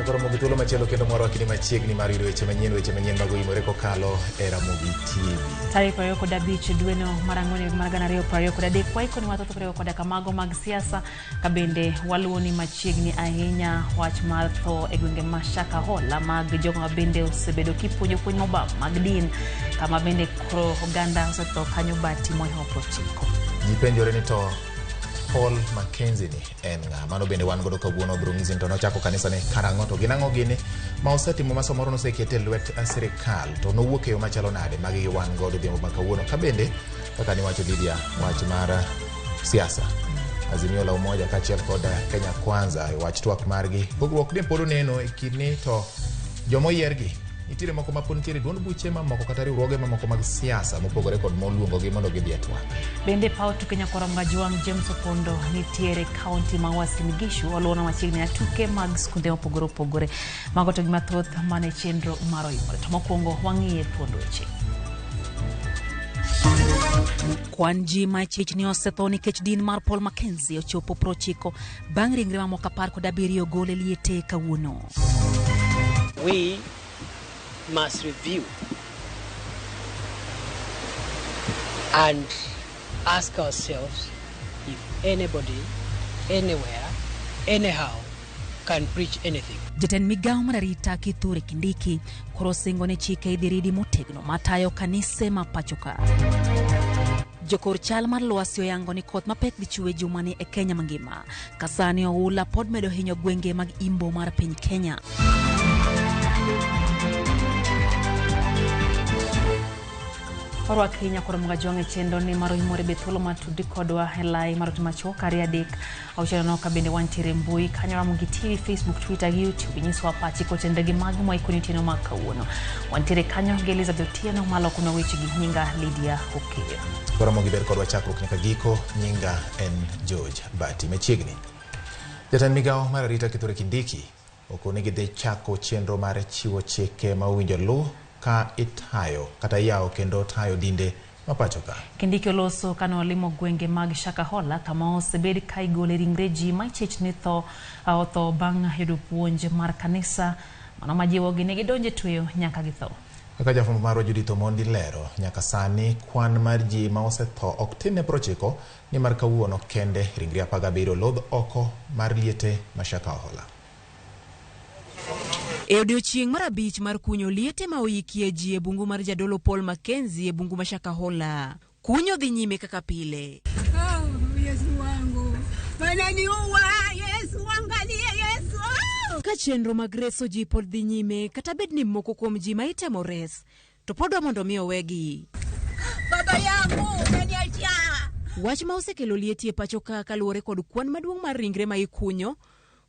Koro mogi thuolo machielo kendo mwarwakni machiegni mar yudo weche manyien mag oyimore kokalo e Ramogi TV. Tarik 25 dweno mar ang'wen higa mar 2023 waikoni mathoth koriwo koda kamago mag siasa ka bende waluwoni machiegni ahinya wach mar tho e gwenge ma Shakahola mag jogo ma bende osebedo kipuonjo puonj mobam mag din kama bende koro oganda osetho kanyo bati mohingo 90. Ji penjore ni to Paul Mackenzie ni en ng'a? Mano bende wan godo kawuono obiro nyisi ni to nochako kanisa ni karang'o to gin ang'o gini ma osetimo ma samoro nosekete e lwet sirikal to nowuok e yo machalo nade? Magi gi wan godo odhiambo ma kawuono. Ka bende kaka niwacho Lydia, wach mar siasa Azimio la Umoja kaachiel kod Kenya Kwanza e wach twak margi. Pogruok ne pod oneno e kindni to joma oyiergi nitiere moko ma pod nitiere duond buche mamoko kata riwruoge mamoko mag siasa mopogore kod moluongogi mondo gidhi e twak. Bende paw tuke nyakwara Mgajwang' James Opondo nitiere kaunti ma Uasin Gishu oluwono machiegni na tuke mag skunde mopogore opogore. Mago to gi mathoth mane chenro mar oyimore. To mokwongo wang'iye thuond weche. Kwan ji ma chich ni osetho nikech din mar Paul Mackenzie ochopo 90 bang' ringre mamoko 17 gol e liete kawuono. We must review and ask ourselves if anybody, anywhere, anyhow can preach anything. Jatend migawo mar arita Kithure Kindiki koro osingo ni chike idhi ridi motegno matayo kanise ma pacho ka. Jokor chal mar lwasi oyango ni koth mapek dhi chwe jumani e Kenya mangima. Ka sani oula pod medo hinyo gwenge mag imbo mar piny Kenya. Orwaki nyakwar Mgajwang' e chenro ni mar oyimore be thuolo mar tudri kodwa e lai mar ote machuok 2 3 6 0 ka bende wantiere mbui kanyo Ramogi TV, Facebook, Twitter gi YouTube. Nyiswa pachi kotenre gi mago mwaikoni otieno mag kawuono. Wantiere kanyo gi Elizabeth Otieno maloko weche gi nyinga Lydia Okeyo. Koro Ramogi ber kodwa chakruok nyaka giko, nyinga en George Bati. Machiegni. Jatend migawo mar arita Kithure Kindiki okoni gidhi chako chenro mar chiwo chike ma owinjo luw ka itayo kata iyawo kendo tayo dinde ma pacho ka. Kindiki oloso kane olimo gwenge mag Shakahola kama osebed ka igole ringre ji ma ichich ni tho otho bang' yudo puonj mar kanisa mano majiwogi ni gidonje tweyo nyaka githo. Kaka jafwambo marwa Judith Omondi lero, nyaka sani kwan mar ji ma osetho ok tin ne 90 nimar kawuono kende ringre 17 lodh oko mar liete ma Shakahola. E odiochieng' mar abich mar kunyo liete ma oyikie ji e bungu mar jadolo Paul Mackenzie e bungu ma Shakahola. Kunyo dhi nyime kaka pile. Oh, Yesu wangu wananiua. Yesu angalie, Yesu. Ka chenro mag reso ji pod dhi nyime kata bed ni moko kuom ji ma itemo res to pod dwa mondo mi owegi. Baba yangu umeniacha. Wach ma osekelo lieti e pacho ka kaluwore kod kwan maduong' mar ringre ma ikunyo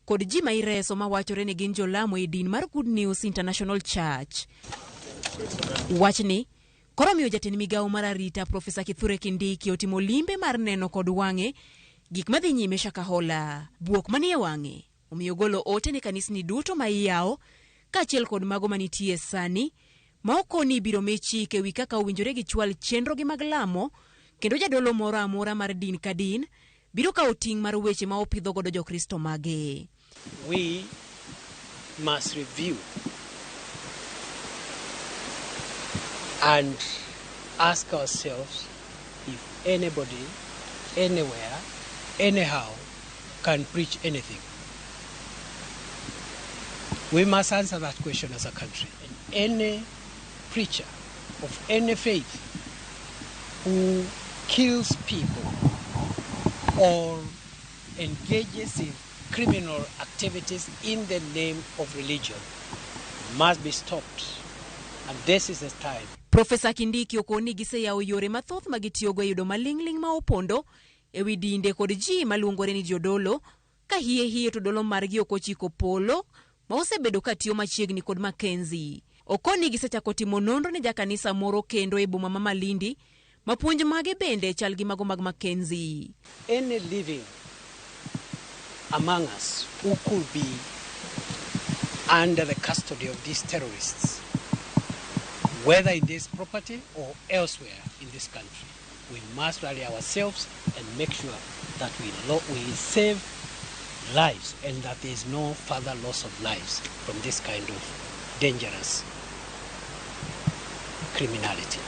kod ji ma ireso ma wachore ni gin jolamo e din mar Good News International Church. Wachni koro miyo jatend migawo mar arita Profesa Kithure Kindiki otimo limbe mar neno kod wang'e gik madhi nyime Shakahola. Buok manie wang'e omiyo golo ote ne kanisni duto ma iyawo kaachiel kod mago manitie sani ma okoni ibiro mi chik ewi kaka owinjore gichwal chenrogi mag lamo kendo jadolo moro amora mar din ka din biro kawo ting' mar weche ma opidho godo jokristo mage. We must review and ask ourselves if anybody, anywhere, anyhow can preach anything. We must answer that question as a country. Any preacher of any faith who kills people or engages in criminal activities in the name of religion must be stopped. And this is the time. Profesa Kindiki okoni giseyawo yore mathoth ma gitiyogo e yudo maling'ling' ma opondo ewi dinde kod ji maluongore ni jodolo ka hie hie to dolo margi ok ochiko polo ma osebedo ka tiyo machiegni kod Mackenzie. Okoni gisechako timo nonro ne jakanisa moro kendo e boma ma Malindi ma puonj mage bende chal gi mago mag Mackenzie. Any living among us who could be under the custody of these terrorists, whether in this property or elsewhere in this country, we must rally ourselves and make sure that we save lives and that there is no further loss of lives from this kind of dangerous criminality.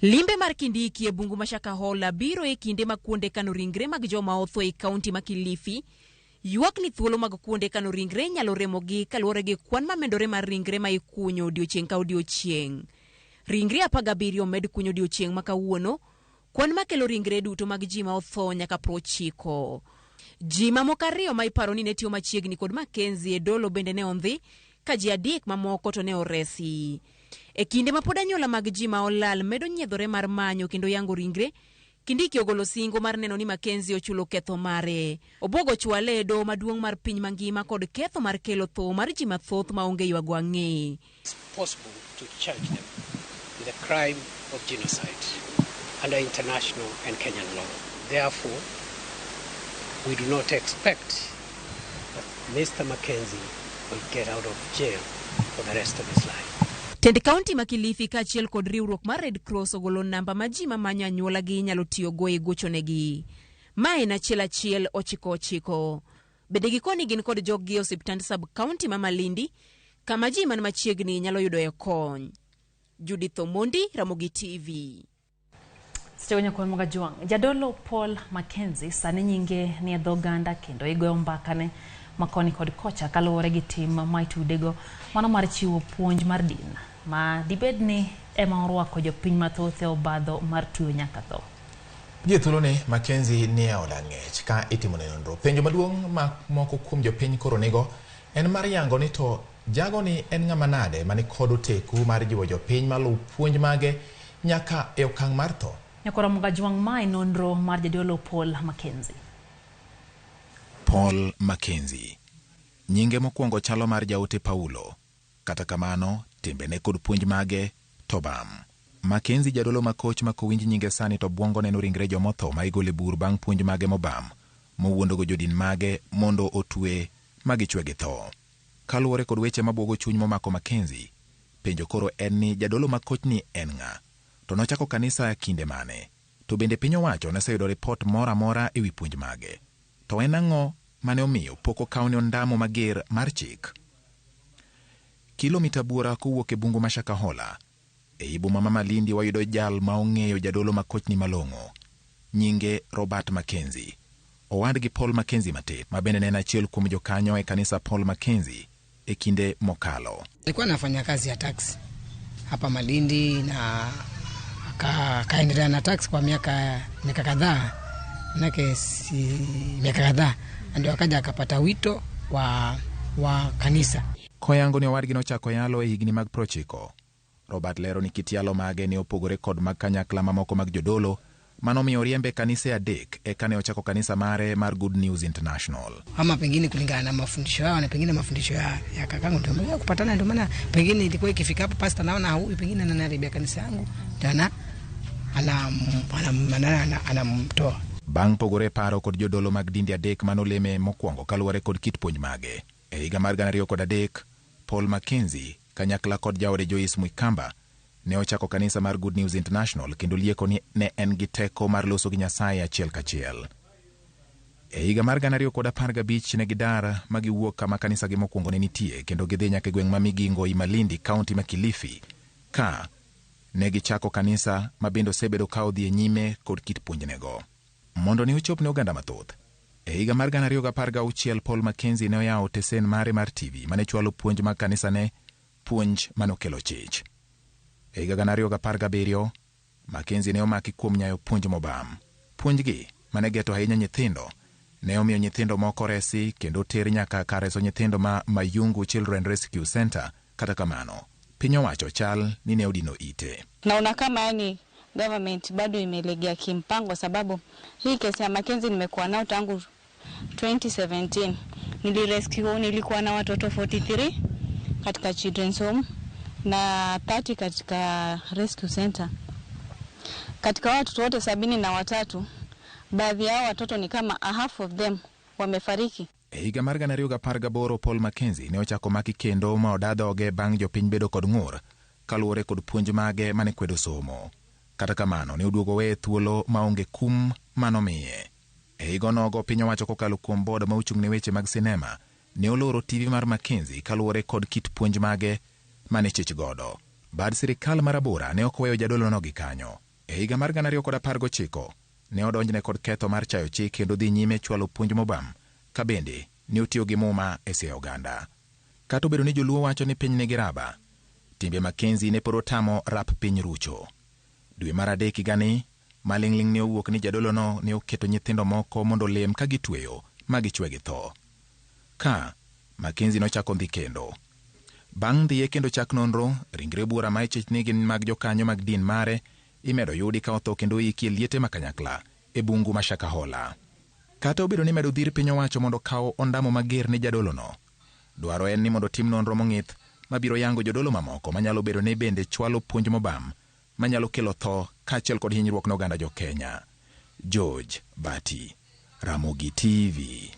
Limbe mar Kindiki e bungu ma Shakahola biro e kinde ma kuonde kano ringre mag joma otho e kaunti ma Kilifi ywak ni thuolo mag kuonde kano ringre nyalo remogi kaluwore gi kwan mamedore mar ringre ma ikunyo odiochieng' ka odiochieng'. Ringre 17 omed kunyo odiochieng' ma kawuono, kwan makelo ringre duto mag ji ma otho nyaka 90. Ji mamoko 2 ma iparo ni ne tiyo machiegni kod Mackenzie e dolo bende ne ondhi, ka ji 3 mamoko to ne oresi. E kinde ma pod anyuola mag ji ma olal medo nyiedhore mar manyo kendo yango ringre, Kindiki ogolo singo mar neno ni Mackenzie ochulo ketho mare. Obwogo chwale e doho maduong' mar piny mangima kod ketho mar kelo tho mar ji mathoth maonge ywago ang'e. It's possible to charge them with the crime of genocide under international and Kenyan law. Therefore, we do not expect that Mr. Mackenzie will get out of jail for the rest of his life. Tend kaunti ma Kilifi kaachiel kod riwruok mar Red Cross ogolo namba ma ji mamanyo anyuolagi nyalo tiyogo e gochonegi. Ma en 1 1 9 9. Bende gikoni gin kod joggi e osiptand sub county ma Malindi kama ji man machiegni nyalo yudoe kony. Judith Omondi, Ramogi TV. Seche nyakwar Mogajwang', Jadolo Paul Mackenzie sani nyinge ni e dho oganda kendo igoyo mbakane makoni kod kocha kaluwore gi tim ma itudego mano mar chiwo puonj mar din ma dibed ni ema orwako jopiny mathoth e obadho mar tuyo nyaka tho. Gie thuoloni, Mackenzie ni e od ang'ech ka itimone nonro. Penjo maduong' ma moko kuom jopiny koro nigo en mar yango ni to jagoni en ng'ama nade mani kod oteku mar jiwo jopiny maluw puonj mage nyaka e okang' mar tho. Nyakwar Mogajwang', mae nonro mar Jadolo Paul Mackenzie. Paul Mackenzie. Nyinge mokwongo chalo mar jaote Paulo. Kata kamano, timbene kod puonj mage to bam. Mackenzie jadolo makoch ma kowinj nyinge sani to bwongo neno ringre jomotho ma igolo e bur bang' puonj mage mobam, mowuondogo jodin mage mondo otwe ma gichwe gi tho. Kaluwore kod weche mabwogo chuny momako Mackenzie, penjo koro en ni jadolo makochni en ng'a? To nochako kanisa kinde mane? To bende piny owacho noseyudo ripot moro amora e wi puonj mage? To en ang'o mane omiyo pok okawne ondamo mager mar chik? Kilomita buora kowuok e bungu ma Shakahola, ei boma ma Malindi wayudo jal ma ong'eyo jadolo makochni malong'o. Nyinge Robert Mackenzie. Owadgi Paul Mackenzie matin, ma bende ne en achiel kuom jokanyo e kanisa Paul Mackenzie e kinde mokalo. Alikuwa anafanya kazi ya taxi hapa Malindi na akaendelea na taxi kwa miaka kadhaa, manake si miaka kadhaa ndio akaja akapata wito wa kanisa. Koyango ni owadgi nochako yalo e higni mag 90. Robert lero ni kit yalo mage ne opogore kod mag kanyakla mamoko mag jodolo manomiyo oriembe e kanise 3 eka ne ochako kanisa mare mar Good News International. Ama pengine kulingana na mafundisho yao na pengine mafundisho ya kakangu ndio maana kupatana, ndio maana pengine ilikuwa ikifika hapo pastor naona huyu pengine ananiharibia kanisa yangu, ndio anamtoa. Bang' pogore paro kod jodolo mag dinde 3 manoleme mokwongo kaluwore kod kit puonj mage. E higa mar 2003, Paul Mackenzie kanyakla kod jaode Joyce Mwikamba ne ochako kanisa mar Good News International kendo lieko ni ne en gi teko mar loso gi Nyasaye achiel kachiel. E higa mar 2015 ne gidar ma giwuok kama kanisagi mokwongo ne nitie kendo gidhi nyaka e gweng' ma Migingo i Malindi, kaunti ma Kilifi, ka ne gichako kanisa ma bende osebedo ka odhi e nyime kod kit puonjnego. Mondo ne ochop ne oganda mathoth, e higa mar 2016 Paul Mackenzie ne oyawo tesen mare mar TV mane chwalo puonj mag kanisane, puonj manokelo chich. E higa 2017, Mackenzie ne omaki kuom nyayo puonj mobam. Puonjgi mane geto ahinya nyithindo ne omiyo nyithindo moko resi kendo ter nyaka kar reso nyithindo ma Mayungu Children Rescue Center. Kata kamano, piny owacho chal ni ne odino ite. Naona kama yani government bado imelegea kimpango, sababu hii kesi ya Mackenzie nimekuwa nao tangu 2017. Nilirescue, nilikuwa na watoto 43 katika children's home na 30 katika rescue center. Katika watoto wote 73, baadhi yao watoto ni kama a half of them wamefariki. E higa mar 2018 Paul Mackenzie ne ochako maki kendo ma oda dhoge bang' jopiny bedo kod ng'ur kaluwore kod puonj mage mane kwedo somo. Kata kamano ne oduogo weye thuolo maonge kum manomiye. E higonogo piny owacho kokalo kuom board ma ochung' ne weche mag sinema ne oloro TV mar Mackenzie kaluwore kod kit puonj mage mane chich godo. Bad sirikal mar abora ne ok oweyo jadolono gi kanyo. E higa mar 2019 ne odonjne kod ketho mar chayo chik kendo dhi nyime chwalo puonj mobam ka bende ne otiyo gi muma e siayo oganda. Kata obedo ni joluo wacho ni piny nigi raba, timbe Mackenzie ne pod otamo rap piny rucho. Dwe mar adek higani, maling'ling' ne owuok ni jadolono ne oketo nyithindo moko mondo olem ka gitweyo ma gichwe gi tho. Ka Mackenzie nochako dhi kendo. Bang' dhiye kendo chak nonro, ringre buora ma ichich ni gin mag jokanyo mag din mare imedo yudi ka otho kendo oiki e liete ma kanyakla e bungu ma Shakahola. Kata obedo ni medo dhir piny owacho mondo okaw ondamo mager ne jadolono, dwaro en ni mondo tim nonro mong'ith mabiro yango jodolo mamoko manyalo bedo ni bende chwalo puonj mobam manyalo kelo tho kaachiel kod hinyruok ne oganda jo-Kenya. George Bati, Ramogi TV.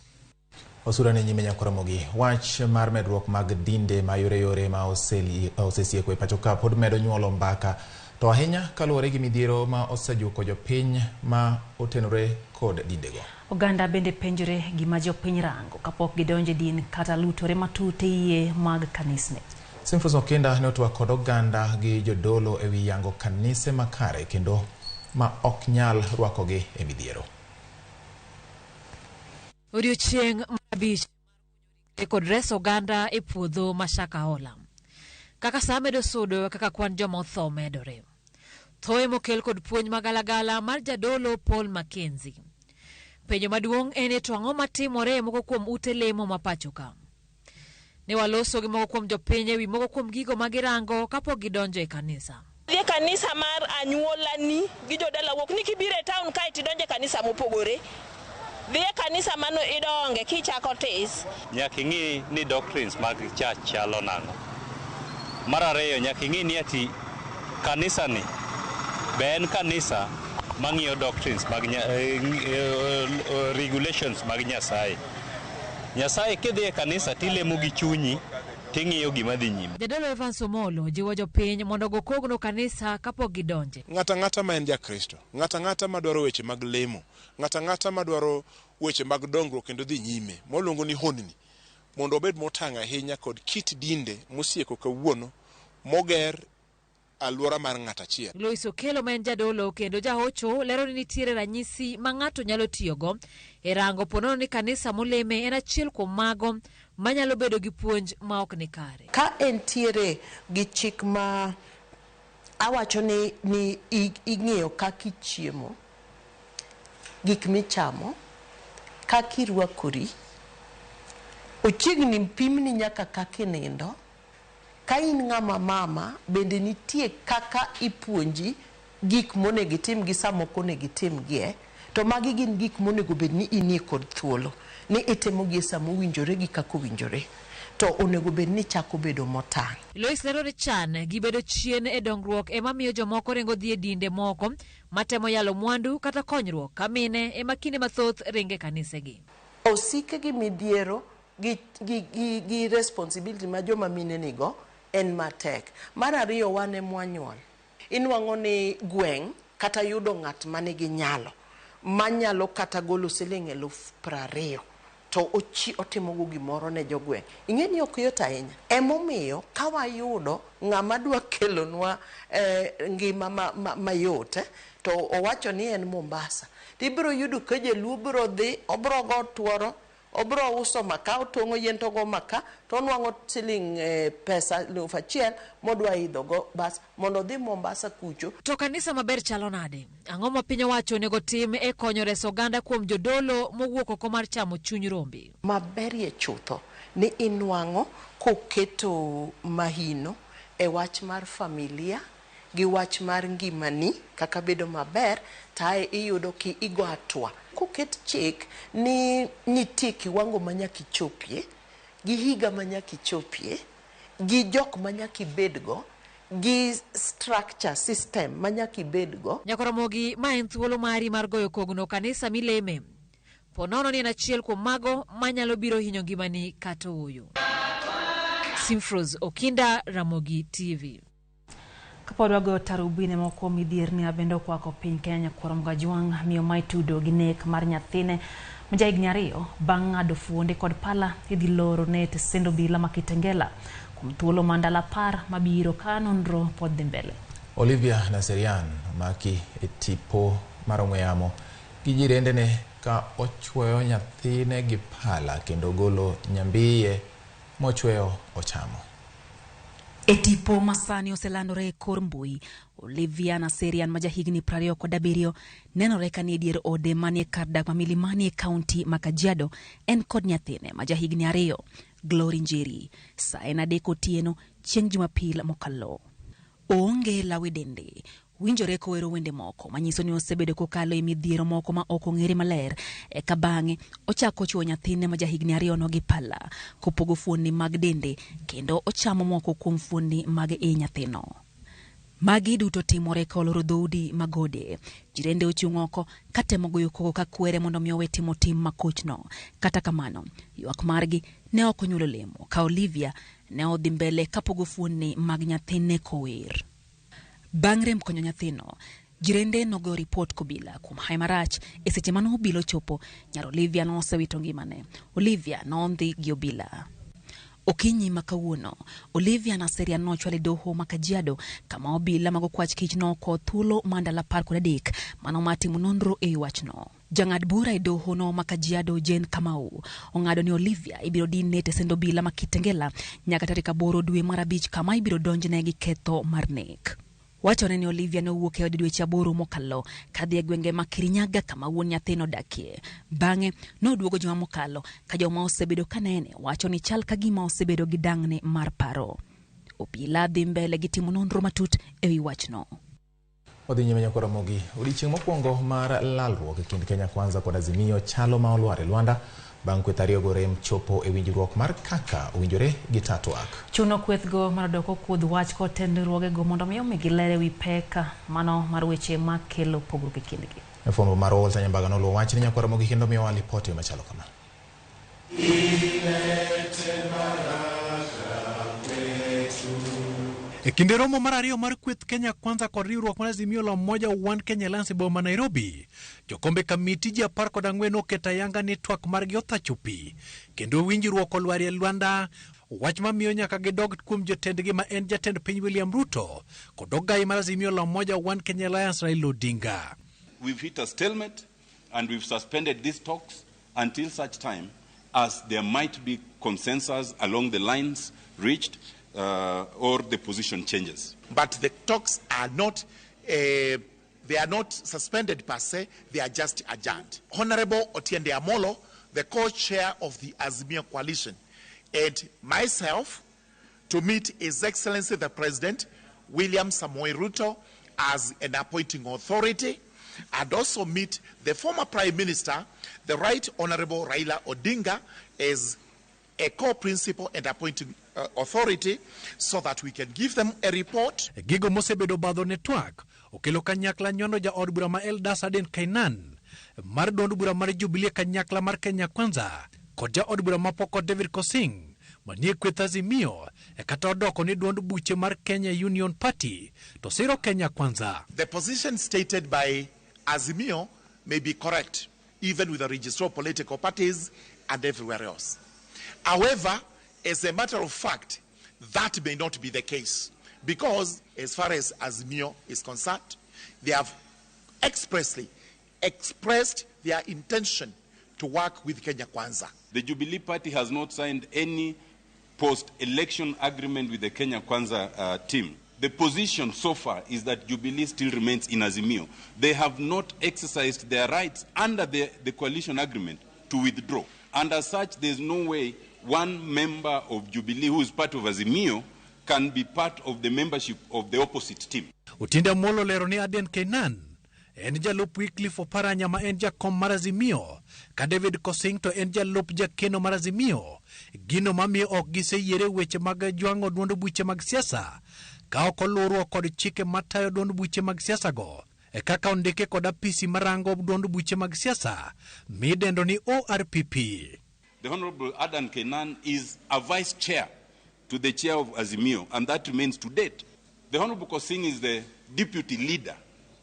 Osura ni nyime nyako Ramogi. Wach mar medruok mag dinde ma yoreyore ma osesieko e pacho ka pod medo nyuolo mbaka, to ahinya kaluwore gi midhiero ma osejuko jopiny ma otenore kod dindego. Oganda bende penjore gima jopiny rango kapok gidonjo e din kata lutore matut e yie mag kanisni. Simfus Okinda ne otwak kod oganda gi jodolo e wi yango kanise makare kendo ma ok nyal rwakogi e midhiero. Odiochieng' mar abich kod reso oganda e puodho ma Shakahola. Kaka saa medo sudo kaka kwan joma otho medore. Thoe mokel kod puonj magalagala mar jadolo Paul Mackenzie. Penjo maduong' en ni to ang'o matimore e moko kuom ute lemo ma pacho ka? Ne waloso gi moko kuom jopiny ewi moko kuom gigo ma girango kapok gidonjo e kanisa. Dhi e kanisa mar anyuolani gi jodala wuok ni kibiro e town kae tidonjo e kanisa mopogore. Dhi e kanisa mano idonge kichako tis. Nyaka ing'i ni doctrines mag church chalo nang'o. Mar ariyo, nyaka ing'i ni ati kanisa ni be en kanisa mang'iyo doctrines mag regulations mag Nyasaye. Nyasaye kidhi e kanisa tilemo gi chunyi ting'iyo gima dhi nyime. Jadolo Evans Omolo jiwo jopiny mondo ogo kogno kanisa kapok gidonje. Ng'ato ang'ata ma en Jakristo, ng'ato ang'ata madwaro weche mag lemo, ng'ato ang'ata madwaro weche mag dongruok kendo dhi nyime, mwaluongo ni honni, mondo obed motang' ahinya kod kit dinde mosieko kawuono moger alwora mar ng'ato achiel. Lois Okello ma en jadolo kendo jahocho lero ni nitiere ranyisi ma ng'ato nyalo tiyogo e rango ponono ni kanisa moleme en achiel kuom mago manyalo bedo gi puonj ma ok ni kare. Ka entiere gi chik ma awacho ni ing'iyo kaka ichiemo, gik michamo, kaka irwakori, ochiegni pimni nyaka kaka inindo. Ka in ng'ama mama, bende nitie kaka ipuonji gik monego itim gi sama ok onego itimgie, to magi gin gik monego bed ni inie kod thuolo ni itimogi e sama owinjore gi kaka owinjore, to onego bed ni ichako bedo motang'. Lois lero ni chan gi bedo chien e dongruok ema miyo jomoko ringo dhi e dinde moko matemo yalo mwandu kata konyruok ka mine ema kinde mathoth ringe kanisegi. Osike gi midhiero gi responsibility ma joma mine nigo en matek. Mar ariyo, wan ema wanyuol. Inwang'o ni gweng' kata yudo ng'at manigi nyalo manyalo kata golo siling 20,000 to otimogo gimoro ne jogweng'. Ing'e ni ok yot ahinya. Emomiyo ka wayudo ng'ama dwa kelonwa ngima mayot, to owacho ni en Mombasa, tibiro yudo ka jaluo biro dhi, obiro go tuoro, obiro uso maka, otong'o yien to ogo maka, to onwang'o siling pesa 1,000 modwa idho go bas mondo odhi Mombasa kucho. To kanisa maber chalo nade? Ang'o ma piny owacho onego tim e konyo reso oganda kuom jodolo mowuok oko mar chamo chuny rombe? Maberie chutho ni inwang'o koketo mahino e wach mar familia gi wach mar ngimani kaka bedo maber, tae iyudo ki igo hatua. Koket chik ni nitie kiwango ma nyaka ichopie, gi higa ma nyaka ichopie, gi jok ma nyaka ibedgo, gi structure system ma nyaka ibedgo. Nyakoromogi, ma en thuolo mari mar goyo kogno kanisa mileme. Po nono ni en achiel kuom mago manyalo biro hinyo ngimani kata ooyo. Simfros Okinda, Ramogi TV. Kapod wagoyo tarubini moko kuom midhierni bende okwako piny Kenya kuom Gajwang' miyo ma itudo gi nek mar nyathine ma jahigni 2 bang' ng'ado fuonde kod pala idhi loro ne tesend obila ma Kitengela kuom thuolo ma ndalo 10 mabiro ka nonro pod dhi mbele. Olivia Naserian omaki e tipo mar ong'we yamo gi jirendene ka ochwoyo nyathine gi pala kendo golo nyambiye mochweyo ochamo. E tipo masani oselandore e kor mbui, Olivia Naserian ma jahigni 27 nenore ka nie dier ode manie kar dak ma Milimani e kaunti ma Kajiado en kod nyathine ma jahigni 2, Glory Njeri. Sa en 3 otieno chieng' Jumapil mokalo. Oonge law e dende. Winjore kowero wende moko manyiso ni osebedo kokalo e midhiero moko ma ok ong'ere maler, eka bang'e ochako chuo nyathine ma jahigni 2 no gi pala kopogo fuonni mag dende kendo ochamo moko kuom fuonni mag i nyathino. Magi duto timore ka oloro dhoudi mag ode. Jirende ochung' oko katemo goyo koko ka kwere mondo mi owe timo tim makochno. Kata kamano, ywak margi ne ok onyuolo lemo ka Olivia ne odhi mbele kapogo fuonni mag nyathine kower. Bang' rem konyo nyathino, jirende nogoyo ripot kobila kuom hae marach. E seche mane obila ochopo, nyar Olivia nosewito ngimane. Olivia nondhi gi obila. Okinyi ma kawuono, Olivia Naserian nochwal e doho ma Kajiado kama obila mag okwach kich nokawo thuolo mar ndalo 13 mano mar timo nonro e wi wachno. Jang'ad bura e doho no ma Kajiado Jane Kamau ong'ado ni Olivia ibiro dinne e tesend obila ma Kitengela nyaka tarik 8 dwe mar 5 kama ibiro donjne gi ketho mar nek. Wachore ni Olivia ne owuok e ode dweche 8 mokalo kadhi e gwenge ma Kirinyaga kama wuon nyathino odakie. Bang'e noduogo juma mokalo ka joma osebedo kanene wacho ni chal ka gima osebedo gi dang'ni mar paro. Obila dhi mbele gi timo nonro matut e wi wachno. Odhi nyime nyaka Ramogi. Odiechieng' mokwongo mar lalruok e kind Kenya Kwanza kod Azimio chalo ma olwar e lwanda bang' kweth ariyogo rem chopo e winjruok mar kaka owinjore gi ta twak. Chuno kwethgo mar odok okuodh wach kod tend riwruogego mondo mi omigi ler e wi pek mano mar weche makelo pogruok e kindgi. E fwambo mar Walter Nyambaga noluwo wachni nyaka Ramogi kendo miyowa lipoti machalo kama. E kinde romo mar 2 mar kweth Kenya Kwanza kod riwruok mar Azimio la Umoja One Kenya Alliance e boma ma Nairobi, jokombe kamiti ji 14 oketo ayanga ni twak margi othacho pi kendo winjruok olwarie lwanda, wach mamiyo nyaka gidog kuom jotendgi ma en jatend piny William Ruto kod ogai mar Azimio la Umoja One Kenya Alliance Raila Odinga. We've hit a stalemate and we've suspended these talks until such time as there might be consensus along the lines reached or the position changes. But the talks are not, they are not suspended per se, they are just adjourned. Honorable Otiende Amolo, the co-chair of the Azimio Coalition, and myself to meet His Excellency the President, William Samoei Ruto, as an appointing authority, and also meet the former Prime Minister, the Right Honorable Raila Odinga, as a co-principal and appointing authority, so that we can give them a report. Gigo mosebedo badho ne twak okelo kanyakla nyono ja od bura ma Eldas Aden Kainan mar duond bura mar Jubilee kanyakla mar Kenya Kwanza kod ja od bura mapoko David Kosing manie kweth Azimio e kata odoko ni duond buche mar Kenya Union Party to siro Kenya Kwanza. The position stated by Azimio may be correct, even with the registrar of political parties and everywhere else. However, as a matter of fact, that may not be the case, because as far as Azimio is concerned, they have expressly expressed their intention to work with Kenya Kwanza. The Jubilee Party has not signed any post-election agreement with the Kenya Kwanza team. The position so far is that Jubilee still remains in Azimio. They have not exercised their rights under the coalition agreement to withdraw. And as such, there's no way one member of Jubilee who is part of Azimio can be part of the membership of the opposite team. Otiende Amolo lero ni Aden Kainan en jalup Wycliffe Oparanya ma en jakom mar Azimio, ka David Kosing to en jalup jakeno mar Azimio, gino mamiyo ok giseyiere weche mag jwang'o duond buche mag siasa ka ok oluwruok kod chike matayo duond buche mag siasa go, e kaka ondike kod apisi marango duond buche mag siasa midendo ni ORPP. The Honorable Adan Kainan is a vice chair to the chair of Azimio, and that remains to date. The Honorable Pkosing is the deputy leader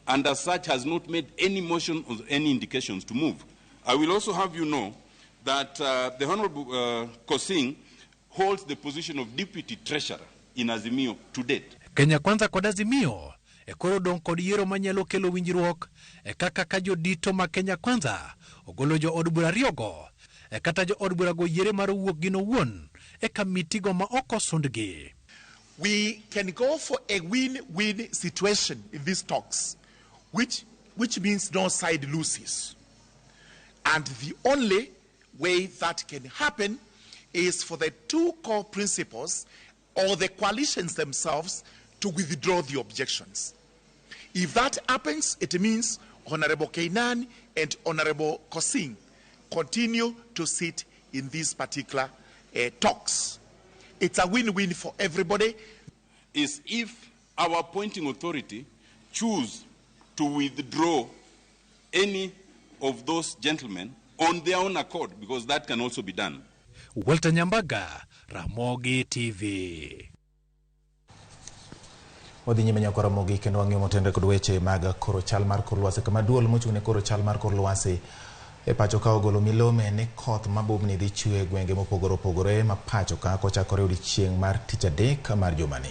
and as such has not made any motion or any indications to move. I will also have you know that the Honorable Pkosing holds the position of deputy treasurer in Azimio to date. Kenya Kwanza kod Azimio e koro dong' kod yiero manyalo kelo winjruok e kaka ka jodito ma Kenya Kwanza ogolo jo od bura ariyogo e kata jo od bura go yiere mar wuok gin owuon e kamitigo ma ok osundgi. We can go for a win-win situation in these talks, which means no side loses. And the only way that can happen is for the two core principals or the coalitions themselves to withdraw the objections. If that happens, it means Honorable Keynan and Honorable Pkosing continue to sit in these particular talks. It's a win-win for everybody. Is if our appointing authority choose to withdraw any of those gentlemen on their own accord, because that can also be done. Walter Nyambaga, Ramogi TV. Wadhi nyime nyaka Ramogi kendo wang'iyo motenore kod weche mag koro chal mar kor lwasi kama duol mochung' ne koro chal mar kor lwasi e pacho ka ogolo milome ni koth mabubni dhi chwe e gwenge mopogore opogore ma pacho ka kochakore odiechieng' mar tich adek mar jumani.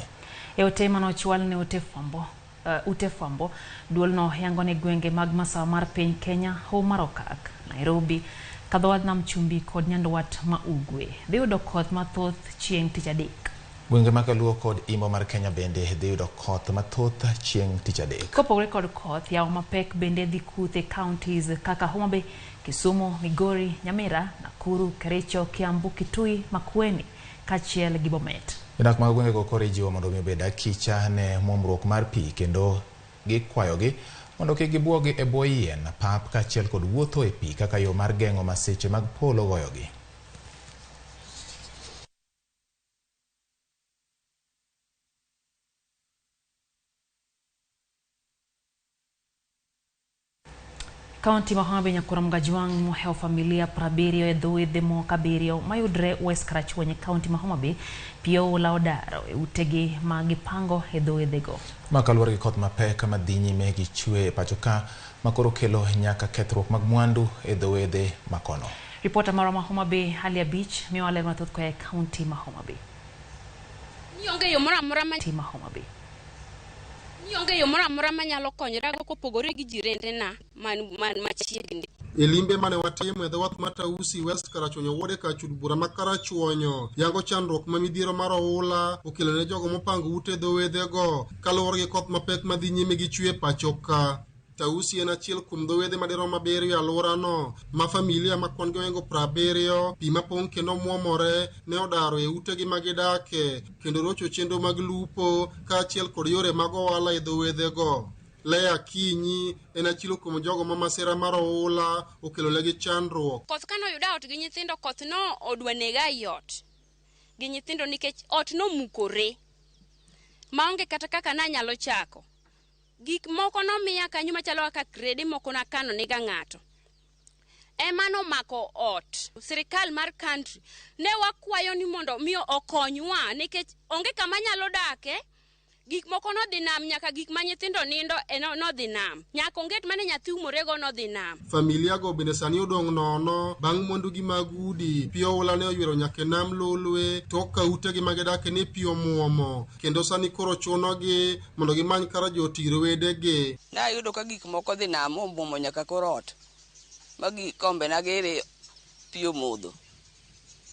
E ote manochwal ne ute fwambo, duolno yango ne gwenge mag masawa mar piny Kenya, Hoho mar Okak, Nairobi, Kadhowadh Nam Chumbi kod Nyandwat ma Ugwe dhi yudo koth mathoth chieng' tich adek. Gwenge mag Luo kod Imbo mar Kenya bende dhi yudo koth mathoth chieng' tich adek. Kopogore kod koth, yamo mapek bende dhi kutho e counties kaka Homa Bay, Kisumu, Migori, Nyamira, Nakuru, Kericho, Kiambu, Kitui, Makueni kaachiel gi Bomet. Jodak mag gwengego koro ijiwo mondo mi obed akicha ne muomruok mar pi kendo gikwayogi mondo kik gibuogi e bwo yien, pap kaachiel kod wuotho e pi kaka yo mar geng'o masiche mag polo goyogi. Kaunti ma Homa Bay Nyakura Mgajwang' mohewo familia 70 e dho wedhe moko 7 mayudre West Karachuonyo e kaunti ma Homa Bay pi oula odaro e utegi ma gipango e dho wedhego. Ma kaluwore gi koth mapek madhi nyime gi chwe e pacho ka ma koro kelo nyaka kethruok mag mwandu e dho wedhe makono. Ripota marwa ma Homa Bay Halia Beach miyowa ler mathoth koa e kaunti ma Homa Bay. Onge yo moro amora ma ma Homa Bay. Onge yo moro amora manyalo konyorago kopogore gi jirendena man machiegni. E limbe mane watimo e dho wath mar Tausi West Karachuonyo wuode kachud bura ma Karachuonyo yango chandruok ma midhiero mar oula okelo ne jogo mopango ute dho wedhego kaluwore gi koth mapek madhi nyime gi chwe pacho ka. Tausi en achiel kuom dho wedhe madirom 7 e alworano ma familia ma kwan gi ohingo 70 pi mapong' kendo muomore ne odaro e utegi ma gidake kendo rocho chenro mag lupo kaachiel kod yore mag ohala e dho wedhego. Leah Akinyi en achiel kuom jogo ma masira mar oula okelonegi chandruok. Koth kane oyuda ot gi nyithindo, koth no odwa nega ei ot gi nyithindo nikech ot nomukore maonge kata kaka nanyalo chako. Gik moko nomiya kanyo machalo kaka krede moko nakano nega ng'ato. Ema nomako ot. Sirikal mar country ne wakwayo ni mondo miyo okonywa nikech onge kama nyalo dake. Gik moko nodhi nam, nyaka gik ma nyithindo nindo nodhi nam. Nyaka onget mane nyathi umorego nodhi nam. Familia go bende sani odong' nono bang' mwandugi mag udi. Pi oula ne oywero nyaka e nam Lolwe tok ka utegi ma gidake ne pi omuomo kendo sani koro chunogi mondo gimany kar jot ir wedegi. Nayudo ka gik moko dhi nam omuomo nyaka kor ot ma kombe nagere pi omodho.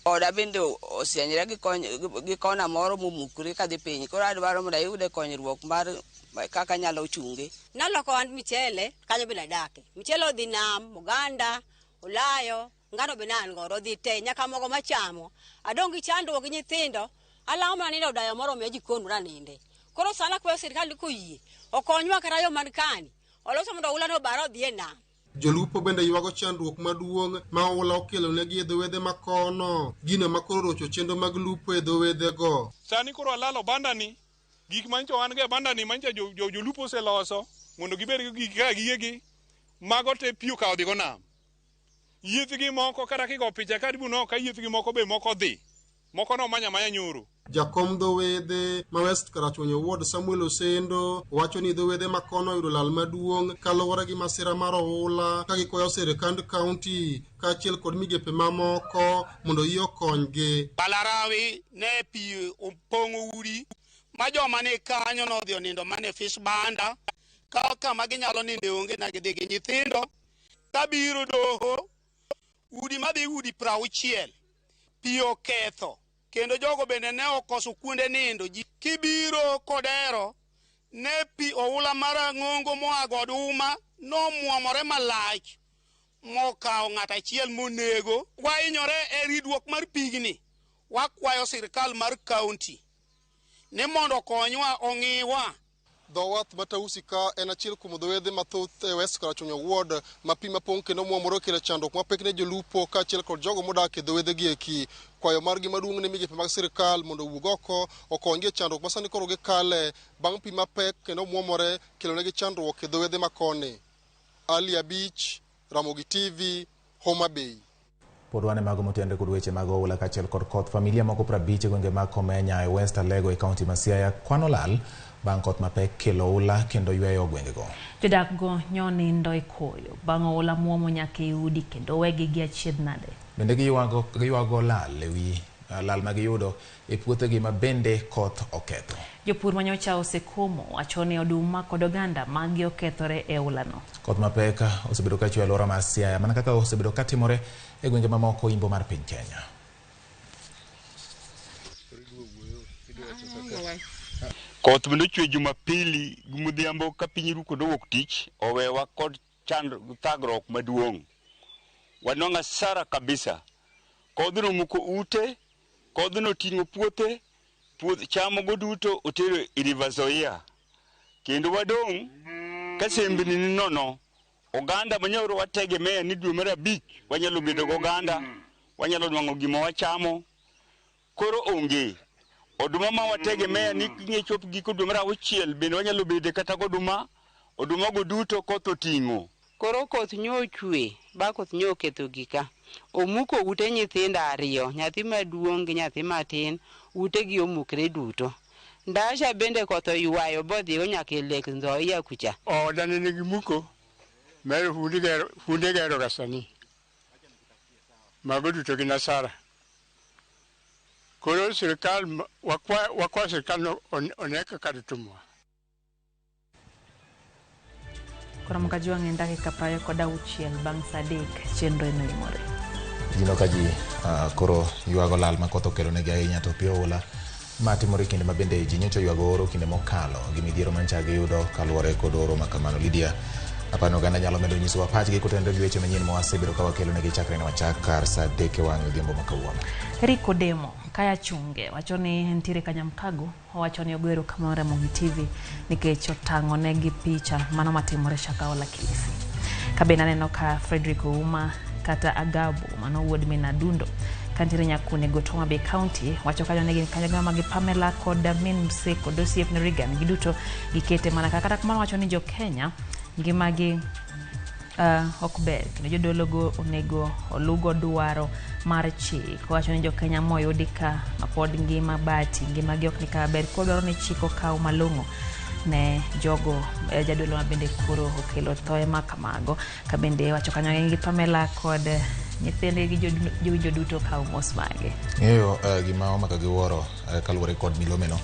Oda bende osienyre gi kona moro momukore kadhi piny. Koro adwaro mondo ayude konyruok mar kaka anyalo chunge. Naloko an michele, kanyo bende adake. Michele odhi nam, oganda, olayo, ngano bende an godo, odhi te, nyaka mogo machamo. Adong' gi chandruok gi nyithindo, alamo mana nindo odayo moro omiya jikon mondo aninde. Koro sani akwayo sirkal ni koyie, okonywa kata yo man kani, oloso mondo oula no obar odhi e nam. Jolupo bende ywago chandruok maduong' ma oula okelo negi e dho wedhe makono, gino ma koro rocho chenro mag lupo e dho wedhego. Sani koro alalo bandani, gik manyicho wan go e bandani manyicho jolupo oseloso mondo gibed gi gik kaka gigegi, mago te pi okawo dhigo nam. Yiethgi moko kata kigo picha ka dibu no ka yiethgi moko be moko dhi, moko nomanya manya nyoro. Jakom dho wedhe ma West Karachuonyo Ward Samuel Osendo wacho ni dho wedhe ma kono oyudo lal maduong' kaluwore gi masira mar oula ka gikwayo sirikand kaunti kaachiel kod migepe mamoko mondo oyie okonygi. Balarawi ne pi opong'o udi ma joma ni kanyo nodhi onindo mana e fish banda ka kama ginyalo ninde onge na gidhi gi nyithindo kabiro doho udi madhi udi 60 pi oketho kendo jogo bende ne okoso kuonde nindo ji kibiro kodero ne pi oula marang'ongo moa goduma nomwomore malach mokawo ng'at achiel monego. Wahinyore e ridruok mar pigni. Wakwayo sirikal mar kaunti ni mondo okonywa ong'iwa. Dho wath ma Tausi ka en achiel kuom dho wedhe mathoth e West Karachuonyo Ward ma pi mapong' kendo mwomore okelo chandruok mapek ne jolupo kaachiel kod jogo modak e dho wedhe gi eki. Kwayo margi maduong' ne migepe mag sirikal mondo owuog oko okonygi e chandruok ma sani koro gikale bang' pi mapek kendo mwomore kelonegi chandruok e dho wedhe ma koni. Ali Abich, Ramogi TV, Homa Bay. Pod wan e mago motenre kod weche mag oula kaachiel kod koth. Familia moko 50 e gwenge mag Komenya e West Alego e kaunti ma Siaya kwano lal bang' koth mapek kelo oula kendo yweyo gwengego. Jodak go nyonindo e koyo bang' oula muomo nyaka e udi kendo wegi gi achiedh nade. Bende giywago lal ewi lal ma giyudo e puothegi ma bende koth oketho. Jopur manyocha osekomo wacho ni oduma kod oganda maggi okethore e oulano. Koth mapek osebedo ka chwe e alwora mar Siaya mana kaka osebedo ka timore e gwenge mamoko imbo mar piny Kenya. Koth bende ochwe Jumapili gi modhiambo ka piny ru kod owuok tich owewa kod thagruok maduong'. Wanwang'o asara kabisa. Kodhno omuko ute, kodhno oting'o puothe, puoth cham go duto otero e River Nzoia. Kendo wadong' ka sembni ni nono. Oganda manyoro wategemea ni dwe mar 5 wanyalo bedo gi oganda, wanyalo nwang'o gima wachamo. Koro onge. Oduma ma wategemea ni king'e chop giko dwe mar 6 bende wanyalo bede kata goduma, oduma go duto koth oting'o. Koro koth nyo ochwe, ba koth nyo oketho gika. Omuko ute nyithindo 2, nyathi maduong' gi nyathi matin, utegi omukre duto. Ndasha bende koth oywayo bodhigo nyaka e lek Nzoia kucha. Oda ne nigi muko, mero funde gero ga sani. Mago duto gin asara. Koro sirikal wakwa sirikal no one kaka ditimwa. Koro mkajwang' en dakika 26 bang' saa 3 chenro eno imore. Jino ka ji koro ywago lal ma koth okelo negi ahinya to pi oula matimore kinde ma bende ji nyocha ywago oro kinde mokalo gi midhiero mancha giyudo kaluwore kod oro ma kamano. Lydia, apani oganda nyalo medo nyisowa pachgi kotenore gi weche manyien ma wasebedo ka wakelo negi chakre ne wachak kar saa 3 e wang' odhiambo ma kawuono. Eric Odemo Kaya Chunge wacho ni nitiere Kanyamkago, owacho ni ogo erokamano Ramogi TV nikech otang'one gi picha mano matimore Shakahola Kilifi. Kabende aneno ka Frederick Ouma kata Agabo mano wuod min Adundo kantiere Nyakune go Homa Bay County wacho kanyo ni gin kanyo gi Pamela kod min Mse kod osiepne Regan giduto gikete mana kata kamano wacho ni jo Kenya ngimagi ok ber kendo jodolo go onego olugo dwaro mar chik. Wacho ni jo Kenya moyudi ka mapod ngima bati ngimagi ok ni kama ber koro dwaro ni chik okaw malong'o ne jogo jadolo ma bende koro okelo thoe ma kamago. Ka bende wacho kanyo gi Pamela kod nyithinde gi jowinjo duto kaw mos mage. Ng'eyo gima omako gi wuoro kaluwore kod milomeno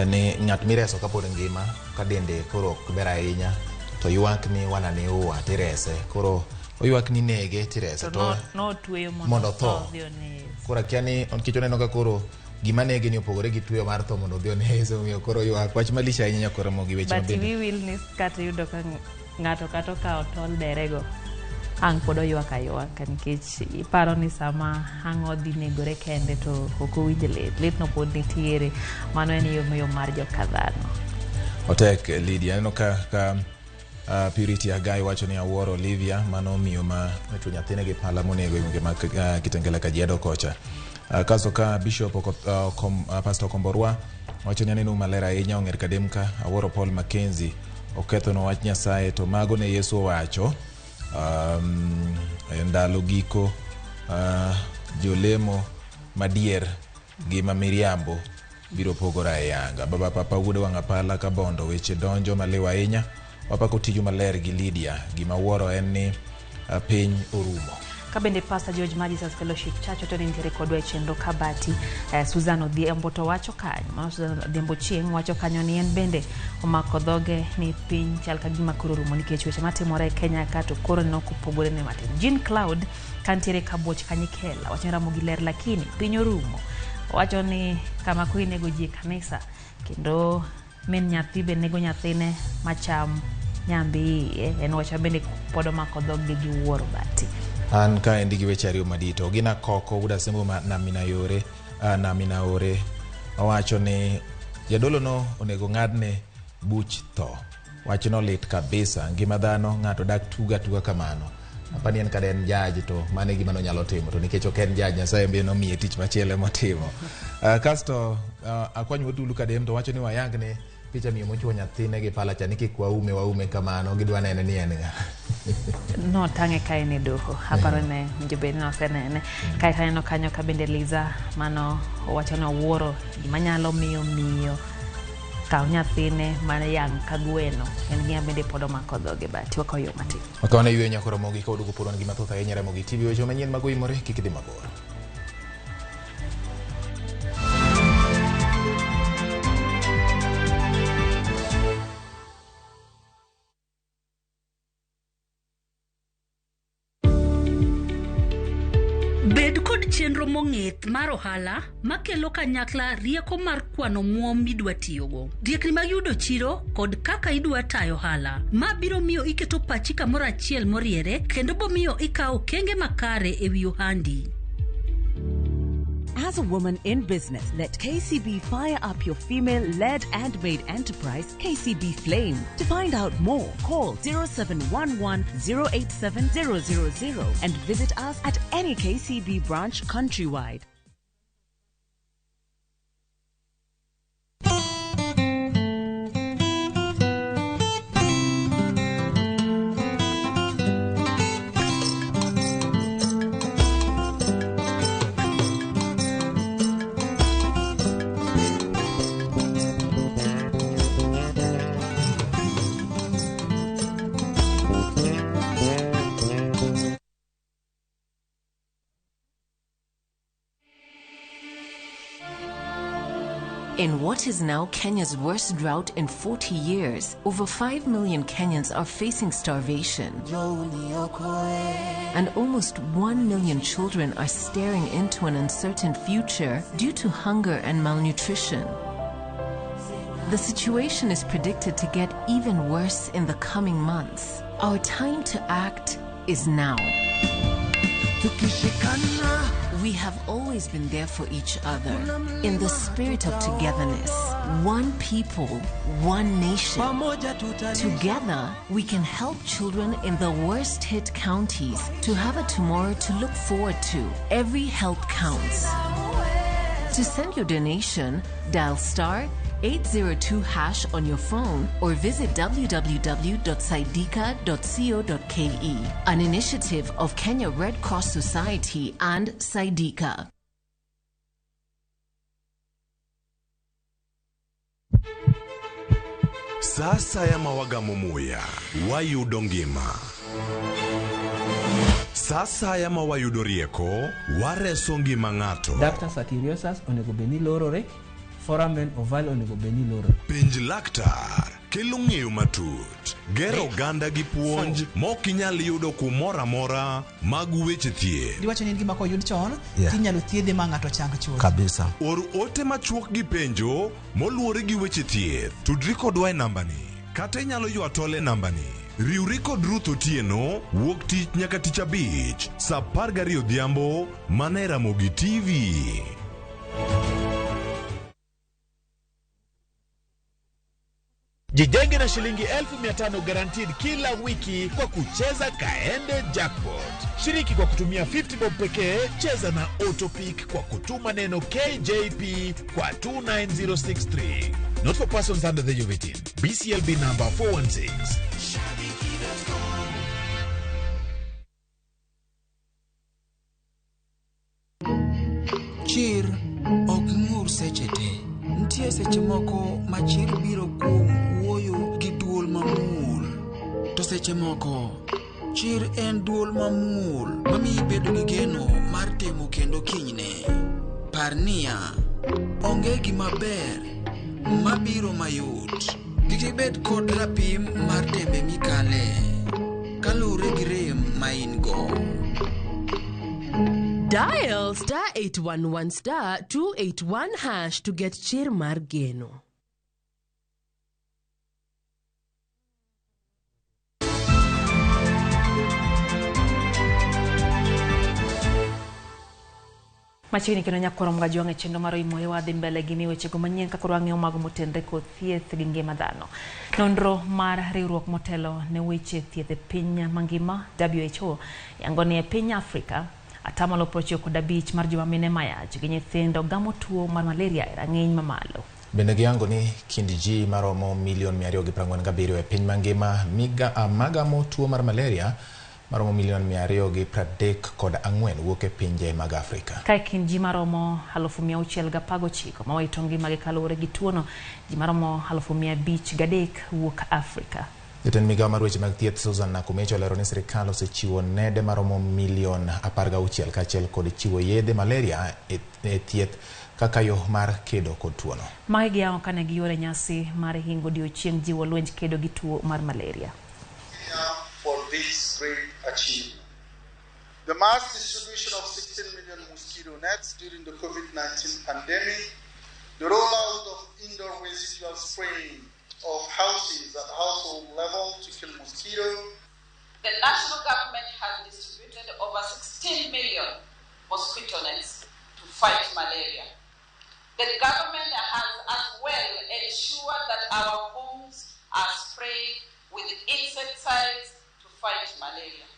ni ng'at mireso kapod ngima ka dende koro ok ber ahinya to ywak ni wanani uwa tirese koro oywak ni nege tirese to notweyo mondo tho. Koro akia ni nikech oneno ka koro gima nege ni opogore gi tweyo mar tho mondo odhi onese omiyo koro ywak wach malich ahinya nyaka romo gi weche mabende. But we will ni kata yudo ka ng'ato kata okawo tol derego ang' pod oywak aywaka nikech iparo ni sama ang' odhi negore kende to ok owinj lit, litno pod nitiere. Mano en yo mar joka dhano. Otek Lydia, aneno ka Purity Agai wacho ni awuoro Olivia mano miyo ma nochwo nyathine gi pala monego e gwenge mag Kitengela Kajiado kocha. Kasto ka Bishop Pastor Komborwa wacho ni aneno maler ahinya ong'er kademka awuoro Paul Mackenzie okethono wach Nyasaye to mago ne Yesu owacho ndalo giko jolemo madier gi ma miriambo Biro pogore ayanga. Baba Papa wuod wang' apala Kabondo weche donjo maliw ahinya. Wapako tiju maler gi Lydia. Gima wuoro en ni piny orumo. Ka bende Pastor George ma Jesus Fellowship Church to nitiere kodwa e chenro kabati. Susan Odhiambo to wacho kanyo, mano Susan Odhiambo Chieng' wacho kanyo ni en bende omako dhoge ni piny chal ka gima koro orumo nikech weche matimore e Kenya ka to koro neno kopogore ne matin. Jean Cloud kantiere Kabuoch Kanyikela wacho ni Ramogi ler lakini piny orumo. Owacho ni kama koro inego ji e kanisa kendo min nyathi be nego nyathine macham nyambi iye en wach bende pod omako dhoggi gi wuoro bati. An kaendi gi weche ariyo madito. Gin akoko wuod Asembo ma Namina yore, Namina ore owacho ni jadolo no onego ng'adne buch tho. Wachno lit kabisa. Ngima dhano ng'ato dak tuga tuga kamano. Apani en kada en judge to mano e gima nonyalo timo to nikech ok en judge Nyasaye be nomiye tich machielo emotimo. Kasto Akwany wuod Tulu Kadem to wacho ni wayang ne picha miyo mochuo nyathine gi pala cha ni kik waume waume kamano gidwa nene ni en ng'a. Notang'e ka en e doho aparo ne winjo bed ni osenene kaeto aneno kanyo ka bende Liza mano owacho ni owuoro gima nyalo miyo miyo kaw nyathine mar yang' ka gweno en gima bende pod omako dhoge but wakaw yo matin. Wakaw ne yweyo nyako Ramogi ka waduogo pod wan gi mathoth ahinya Ramogi TV weche manyien mag oimore kik idhi mabor. Bed kod chenro mong'ith mar ohala makelo kanyakla rieko mar kwano omuom midwa tiyogo, riekni mag yudo chiro kod kaka idwa tayo ohala. Ma biro miyo iketo pachi kamoro achiel moriere kendo bomiyo ikawo okenge makare e wi ohandi. As a woman in business, let KCB fire up your female-led and made enterprise, KCB Flame. To find out more, call 0711 087 000 and visit us at any KCB branch countrywide. In what is now Kenya's worst drought in 40 years, over 5 million Kenyans are facing starvation. And almost 1 million children are staring into an uncertain future due to hunger and malnutrition. The situation is predicted to get even worse in the coming months. Our time to act is now. We have always been there for each other in the spirit of togetherness. One people, one nation. Together, we can help children in the worst hit counties to have a tomorrow to look forward to. Every help counts. To send your donation, dial star 802 hash on your phone or visit www.saidika.co.ke. An initiative of Kenya Red Cross Society and Saidika. Sa asaya ma wagamo muya, wayudo ngima. Sa asaya ma wayudo rieko, wareso ngima ng'ato. Ductus arteriosus onego bed ni lorore, foramen ovale onego bed ni lorore. Penj laktar kelo ng'eyo matut, gero oganda gi puonj mok inyal yudo kumoro amora mag weche thieth. Giwacho ni en gima koyud chon Yeah. tinyalo thiedhe ma ng'ato chang chuth. Kabisa. Or ote machuok gi penjo moluwore gi weche thieth. Tudri kodwa e nambani kata inyalo ywa tol e nambani. Riwri kod Ruth Otieno wuok tich nyaka tich abich saa 12 odhiambo mana e Ramogi TV. Jijenge na shilingi 500,000 guaranteed kila wiki kwa kucheza Kaende Jackpot. Shiriki kwa kutumia 50 bob pekee, cheza na Autopick kwa kutuma neno KJP kwa 29063. Not for persons under the age of 18. BCLB number 416. Chir ok ng'ur seche te. Nitie seche moko ma chir biro kuom wuoyo gi duol mamuol. To seche moko, chir en duol mamuol mamiyi bedo gi geno mar temo kendo kinyne. Par niya, onge gima ber mabiro mayot. Kik ibed kod rapim mar tembe mikale, kaluwore gi rem ma in go. Dial star 811 star 281 hash to get chir mar geno. Machiegni kendo nyakoro mga e chenro mar Oimore wadhi mbele gi wechego manyien ka koro wang'iyo mago motenre kod thieth gi ngima dhano. Nonro mar riwruok motelo ne weche thieth e piny mangima WHO yango ni e piny Afrika 95% mar joma mine mayach gi nyithindo gamo tuo mar malaria e rang'iny mamalo. Bende giyango ni kind ji maromo milion 247 e piny mangima magamo tuo mar malaria maromo milion 234 wuok e pinje mag Afrika. Ka e kind ji maromo 619 mawito ngimagi kaluwore gi tuono, ji maromo 503 wuok Afrika. Jatend migao mar weche mag thieth Susan Nakumecho olero ni sirikal osechiwo nede maromo milion 16 kaachiel kod chiwo yedhe malaria e thieth kaka yo mar kedo kod tuono. Magi giyango kane giyuoro nyasi mar hingo odiochieng' jiwo lwenj kedo gi tuo mar malaria. For this great achievement. The mass distribution of 16 million mosquito nets during the COVID-19 pandemic, the rollout of indoor residual spraying of houses at household level to kill mosquito. The national government has distributed over 16 million mosquito nets to fight malaria. The government has as well ensured that our homes are sprayed with insecticides to fight malaria.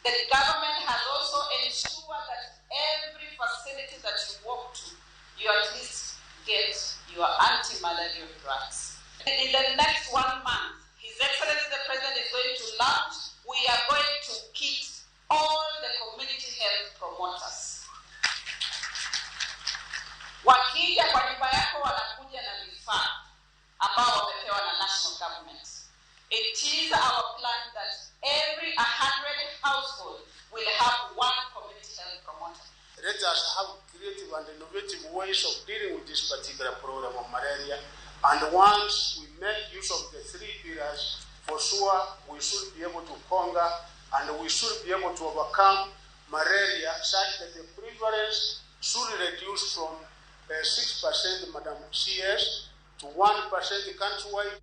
The government has also ensured that every facility that you walk to, you at least get your anti-malarial drugs. In the next 1 month, His Excellency the President is going to launch, we are going to kit all the community health promoters. Wakija kwa nyumba yako wanakuja na vifaa ambao wamepewa na national government. It is our plan that every 100 household will have one community health promoter. Let us have creative and innovative ways of dealing with this particular program of malaria. And once we make use of the three pillars, for sure we should be able to conquer and we should be able to overcome malaria such that the prevalence should reduce from 6%, Madam CS, to 1% countrywide.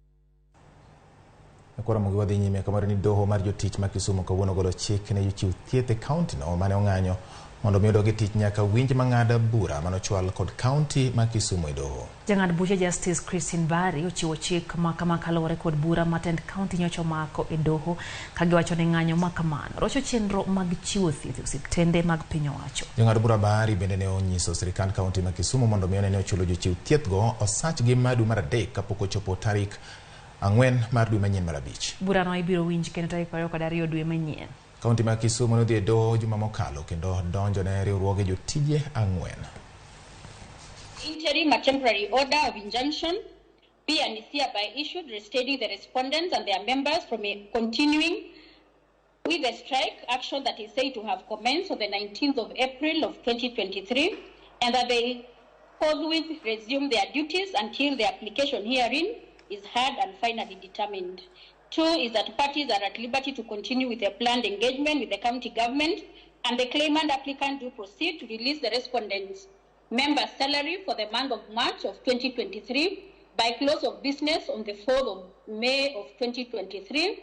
Koro mogi wadhi nyime kamoro ni doho mar jotich ma Kisumu kawuono golo chik ne jochiw thieth e kaunti no mane ong'anyo mondo mi odog e tich nyaka winj mang'ado bura manochwal kod kaunti ma Kisumu e doho. Jang'ad buche Justice Christine Barry ochiwo chik ma kama kaluwore kod bura ma tend kaunti nyocha omako e doho ka giwacho ni ng'anyo ma kamano rocho chenro mag chiwo thieth e osiptende mag piny owacho. Jang'ad bura Barry bende ne onyiso sirikand kaunti ma Kisumu mondo mi one ni ochulo jochiw thieth go osachgi ma dwe mar 3 kapok ochopo tarik 4 mar dwe manyien mar 5. Burano ibiro winj kendo tarik 22 dwe manyien. Kaunti ma Kisumu nodhi e doho juma mokalo kendo donjo ne riwruoge jotije 4. Interim a temporary order of injunction be and is hereby issued restraining the respondents and their members from continuing with the strike action that is said to have commenced on the 19th of April of 2023, and that they forthwith resume their duties until the application herein is heard and finally determined. 2 is that parties are at liberty to continue with their planned engagement with the county government, and the claimant applicant do proceed to release the respondents' member's salary for the month of March of 2023 by close of business on the 4th of May of 2023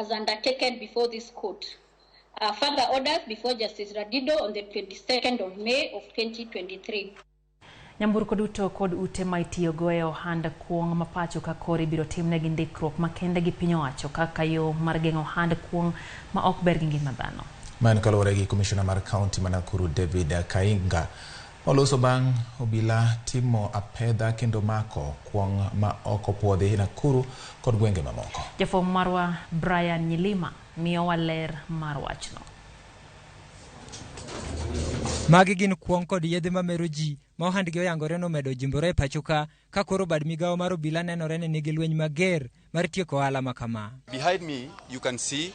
as undertaken before this court. Further orders before Justice Radido on the 22nd of May of 2023. Nyamburko duto kod ute ma itiyogo e ohand kuong' ma pacho ka koro ibiro timnegi ndikruok makende gi piny owacho kaka yo mar geng'o ohand kuong' ma ok ber gi ngima dhano. Ma en kaluwore gi komishona mar kaunti ma Nakuru David Kainga oloso bang' obila timo apedha kendo mako kuong' ma ok opuodhi Nakuru kod gwenge mamoko. Jafwambo marwa Brian Nyilima miyowa ler mar wachno. Magi gin kuong' kod yedhe mamero ji ma ohandgi oyangore nomedo jimbore e pacho ka ka koro bad migawo mar obila nenore ni nigi lweny mager mar tieko ohala ma kama. Behind me, you can see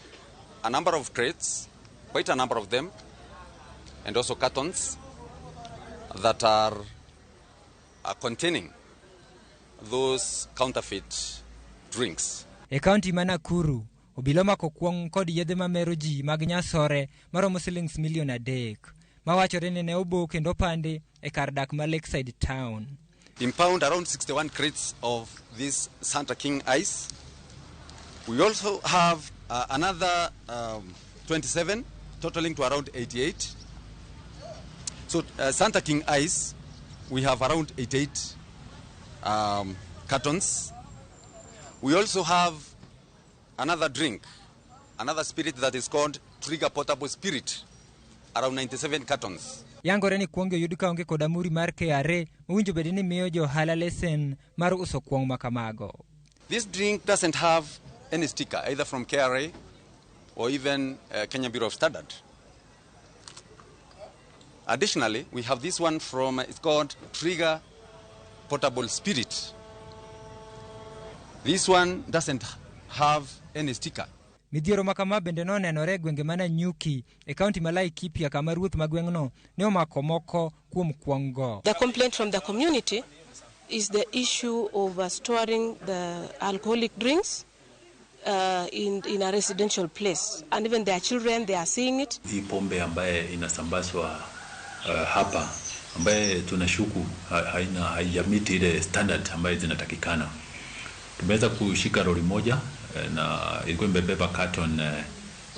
a number of crates, quite a number of them, and also cartons that are containing those counterfeit drinks. E kaunti ma Nakuru, obila omako kuong' kod yedhe mamero ji mag nyasore maromo silings milion 3 mawachore ni ne obo kendo opandi e kar dak ma Lakeside Town. Impound around 61 crates of this Santa King ice. We also have another 27, totaling to around 88. So Santa King ice, we have around 88 cartons. We also have another drink, another spirit that is called Trigger Portable Spirit, around 97 cartons. Yangore ni kuong' oyud kaonge kod amuri mar KRA mowinjo bed ni miyo jo ohala lesen mar uso kuong' ma kamago. This drink doesn't have any sticker, either from KRA or even Kenya Bureau of Standard. Additionally, we have this one from, it's called Trigger Portable Spirit. This one doesn't have any sticker. Midhiero ma kama bende nonenore e gwenge ma Nanyuki e kaunti ma Laikipia kama ruoth ma gweng'no ne omako moko kuom kuong' go. The complaint from the community is the issue of storing the alcoholic drinks in a residential place, and even their children, they are seeing it. Hii pombe ambaye inasambazwa hapa ambaye tunashuku haina haijamiti ile standard ambaye zinatakikana. Tumeweza kushika lori moja na ilikuwa imebeba carton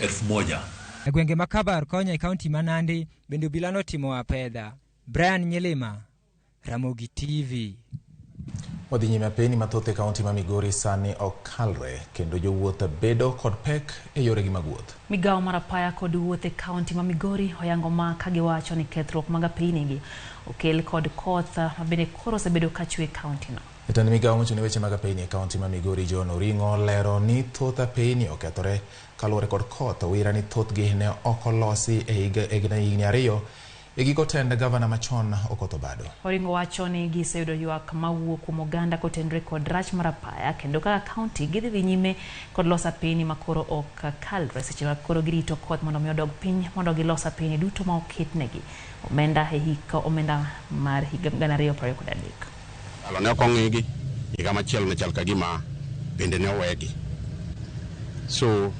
1000. E gwenge ma Kabar konya e kaunti ma Nandi bende obila notimo apedha. Brian Nyelima, Ramogi TV. Wadhi nyime apeni mathoth e kaunti ma Migori sani ok kalre kendo jowuoth bedo kod pek e yoregi mag wuoth. Migawo mar apaya kod wuoth e kaunti ma Migori oyango ma kagiwacho ni kethruok mag apeyinigi okel kod koth ma bende koro osebedo kachwe e kaunti no. Jatend migawo mochung' ne weche mag apeyini e kaunti ma Migori John Oring'o lero ni thoth apeyini okethore kaluwore kod koth. Owira ni thothgi ne ok olosi e higni 2 e giko tend gavana machon Okoth Obado. Oring'o wacho ni giseyudo ywak mawuok kuom oganda kotenore kod rach mar apaya kendo kaka kaunti gidhi dhi nyime kod loso apeyini makoro ok kalre seche ma koro girito koth mondo mi odog piny mondo gilos apeyini duto ma oketnegi omenda e hik omenda mar higa 2023. Alo ne ok ong'igi, higa machielo ne chal ka gima bende ne owegi. So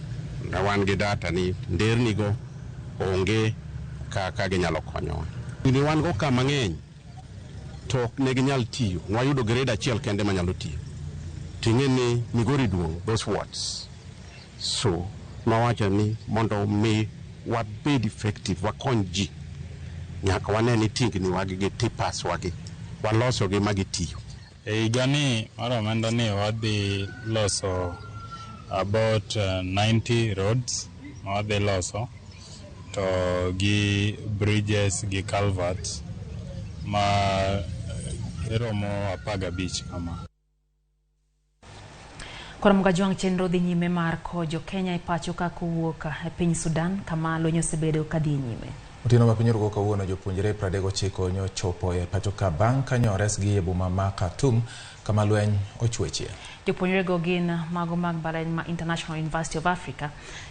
ne wan gi data ni ndernigo onge kaka ginyalo konyowa. Ne wan go ka mang'eny to ok ne ginyal tiyo. Wayudo grade achiel kende manyalo tiyo. Ting'e ni Migori duong', those wards. So nowacho ni mondo mi wabed effective, wakony ji, nyaka wane ni tingni wagi gi tipas wagi walosogi ma gitiyo. E higani mar omenda ni wadhi loso about 90 roads ma wadhi loso to gi bridges gi culverts ma romo 15 kama. Koro Mugajwang' chenro dhi nyime mar kowo jo Kenya e pacho ka kowuok e piny Sudan kama lweny osebedo kadhi nyime. Otieno ma piny orugo kawuono jopuonjre 39 nyochopo e pacho ka bang' ka nyoresgi e boma ma Khartoum kama lweny ochwechie. Jopuonjrego gin mago mag mbalariany ma International University of Africa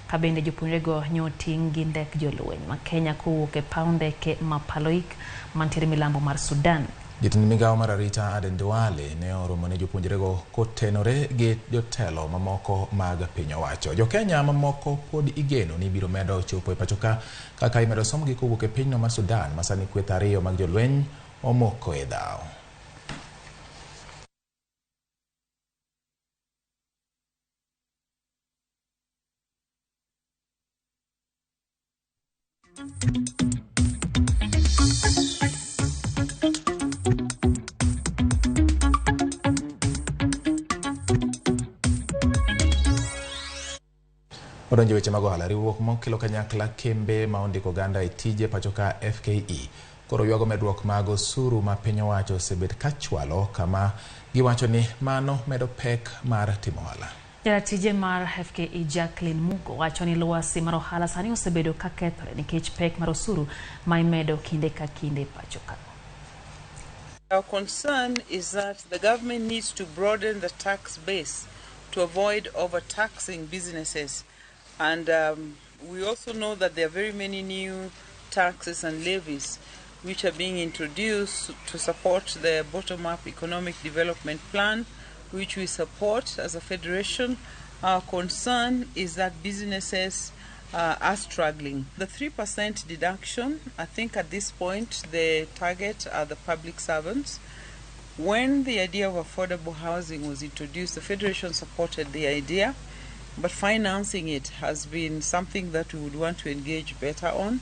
ka bende jopuonjrego nyoting' gi ndek jolweny ma Kenya kowuok e paw ndeke ma Paloik mantiere milambo mar Sudan. Jatend migawo mar arita Aden Duale ne oromo ne jopuonjrego kotenore gi jotelo mamoko mag piny owacho. Jo-Kenya mamoko pod igeno ni biro medo chopo e pacho ka kaka imedo somgi kowuok e pinyno mar Sudan ma sani kweth 2 mag jolweny omoko e dhawo. Odonjo weche mag ohala. Riwruok mokelo kanyakla kembe ma ondiko oganda e tije pacho ka FKE koro ywago medruok mag osuru ma piny owacho osebet ka chwalo kama giwacho ni mano medo pek mar timo ohala. Jatije mar FKE Jacqueline Mugo wacho ni lwasi mar ohala sani osebedo ka kethore nikech pek mar osuru ma imedo kinde ka kinde pacho ka. Our concern is that the government needs to broaden the tax base to avoid overtaxing businesses. And we also know that there are very many new taxes and levies which are being introduced to support the bottom-up economic development plan, which we support as a federation. Our concern is that businesses are struggling. The 3% deduction, I think at this point, the target are the public servants. When the idea of affordable housing was introduced, the federation supported the idea, but financing it has been something that we would want to engage better on.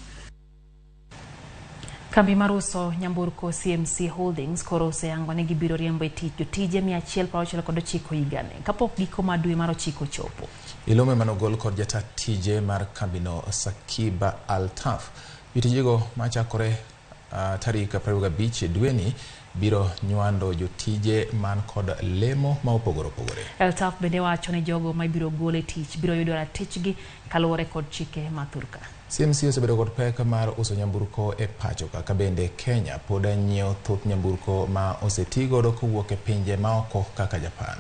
Kambi mar uso nyamburko CMC Holdings koro oseyango ni gibiro riembo e tich jotije 169 higani kapok giko mar dwe mar ochiko chopo. Ilome manogol kod jata tije mar kambino Sakiba Altaf. Jotijego machakore tarik 25 dweni biro nywando jotije man kod lemo ma opogore opogore. Altaf bende wacho ni jogo ma ibiro gol e tich biro yudo ratichgi kaluwore kod chike ma thurka. CMC osebedo kod pek mar uso nyamburko e pacho ka bende Kenya pod nyiewo thoth nyamburko ma osetigodo kowuok e pinje maoko kaka Japan.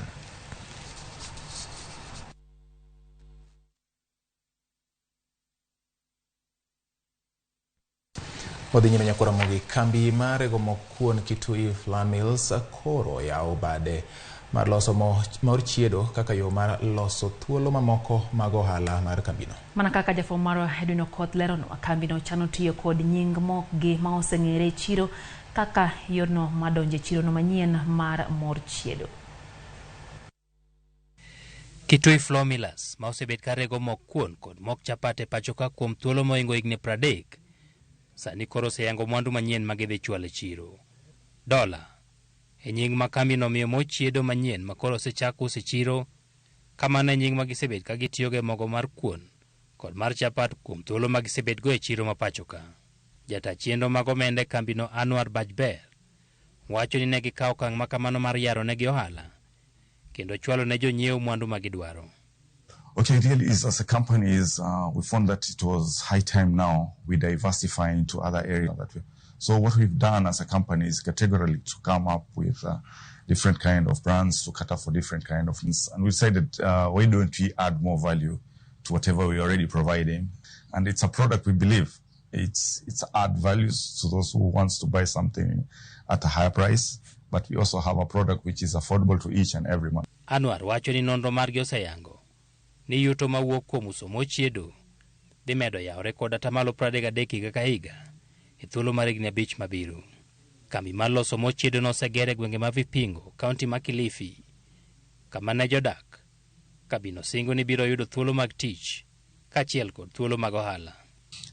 Odhi nyime nyakora mogi kambi mar rego mo kuon Kitui Flour Mills koro yawo bade mar loso mor chiedo kaka yo mar loso thuolo mamoko mag ohala mar kambino. Mana kaka jafwambo marwa Edwin Okoth leronwa, kambino chano tiyo kod nying mokgi ma oseng'ere e chiro kaka yorno madonjo e chirono manyien mar mor chiedo. Kitui Flour Millers ma osebet ka rego mok kuon kod mok chapat e pacho ka kuom thuolo mohingo higni 30 sani koro oseyango mwandu manyien ma gidhi chwalo e chiro. Dola e nying ma kambino omiyo mo chiedo manyien ma koro osechak uso e chiro, kamano e nying ma gisebet ka gitiyogo e mogo mar kuon kod mar chapat kuom thuolo ma gisebetgo e chiro ma pacho ka. Jata chenro mag omenda e kambino Anwar Bajber wacho ni ne gikawo okang' ma kamano mar yaro negi ohala kendo chwalo ne jonyiewo mwandu ma gidwaro. Okay, really is as a company is we found that it was high time now we diversify into other areas. So what we've done as a company is categorically to come up with different kind of brands to cater for different kind of needs. And we decided why don't we add more value to whatever we're already providing? And it's a product we believe it's add values to those who wants to buy something at a higher price. But we also have a product which is affordable to each and every man. Anwar wacho ni nonro margi oseyango ni yuto mawuok kuom uso mo chiedo dhi medo yawore kod atamalo 33 higa ka higa e thuolo mar higni 5 mabiro. Kambi mar loso mo chiedo noseger e gwenge ma Vipingo, kaunti ma Kilifi, kama ne jodak kambino singo ni biro yudo thuolo mag tich kaachiel kod thuolo mag ohala.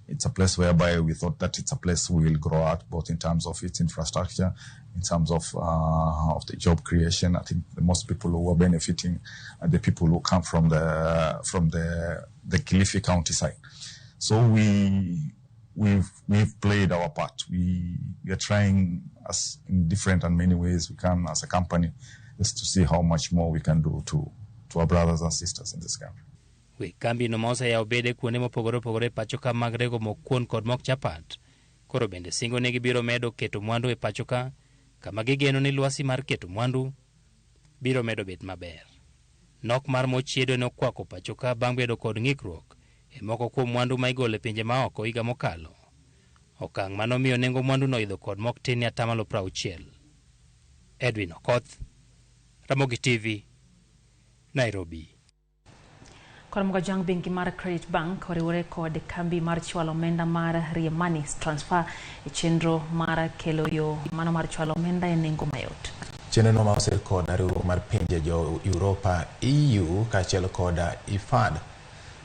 It's a place whereby we thought that it's a place we will grow out, both in terms of its infrastructure, in terms of the job creation. I think the most people who are benefiting are the people who come from the Kilifi County side. So we've played our part. We are trying as in different and many ways we can as a company, just to see how much more we can do to our brothers and sisters in this country. We kambino ma oseyawo bede kuonde mopogore opogore e pacho ka mag rego mok kuon kod mok chapat koro bende singo ni gibiro medo keto mwandu e pacho ka kama gigeno ni lwasi mar keto mwandu biro medo bet maber. Nok mar mo chiedo ne okwako pacho ka bang' bedo kod ng'ikruok e moko kuom mwandu ma igolo e pinje maoko higa mokalo. Okang' manomiyo nengo mwandu noidho kod mok tin e atamalo 60. Edwin Okoth, Ramogi TV, Nairobi. Kod jang bengi mar Credit Bank oriwore kod kambi mar chwalo omenda mar Rie Money Transfer e chenro mar kelo yo mano mar chwalo omenda e nengo mayot. Chenrono ma osir kod riwruok mar pinje jo Europa EU kaachiel kod IFAD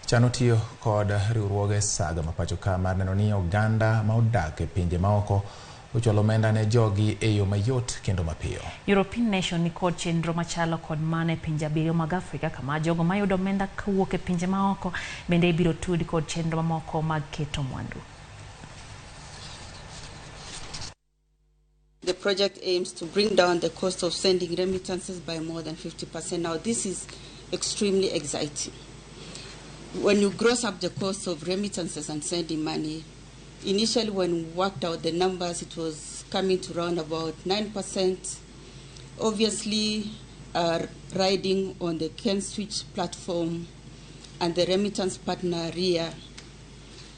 chano tiyo kod riwruoge saga ma pacho ka mar neno ni oganda ma odak e pinje maoko ochwalo omenda ne jogi e yo mayot kendo mapiyo. European Nation ni kod chenro machalo kod mane pinje 7 mag Afrika kama jogo mayudo omenda kowuok e pinje maoko bende ibiro tudi kod chenro mamoko mag keto mwandu. The project aims to bring down the cost of sending remittances by more than 50%. Now, this is extremely exciting. When you gross up the cost of remittances and sending money, initially when we worked out the numbers, it was coming to around about 9%. Obviously, riding on the CanSwitch platform and the remittance partner RIA,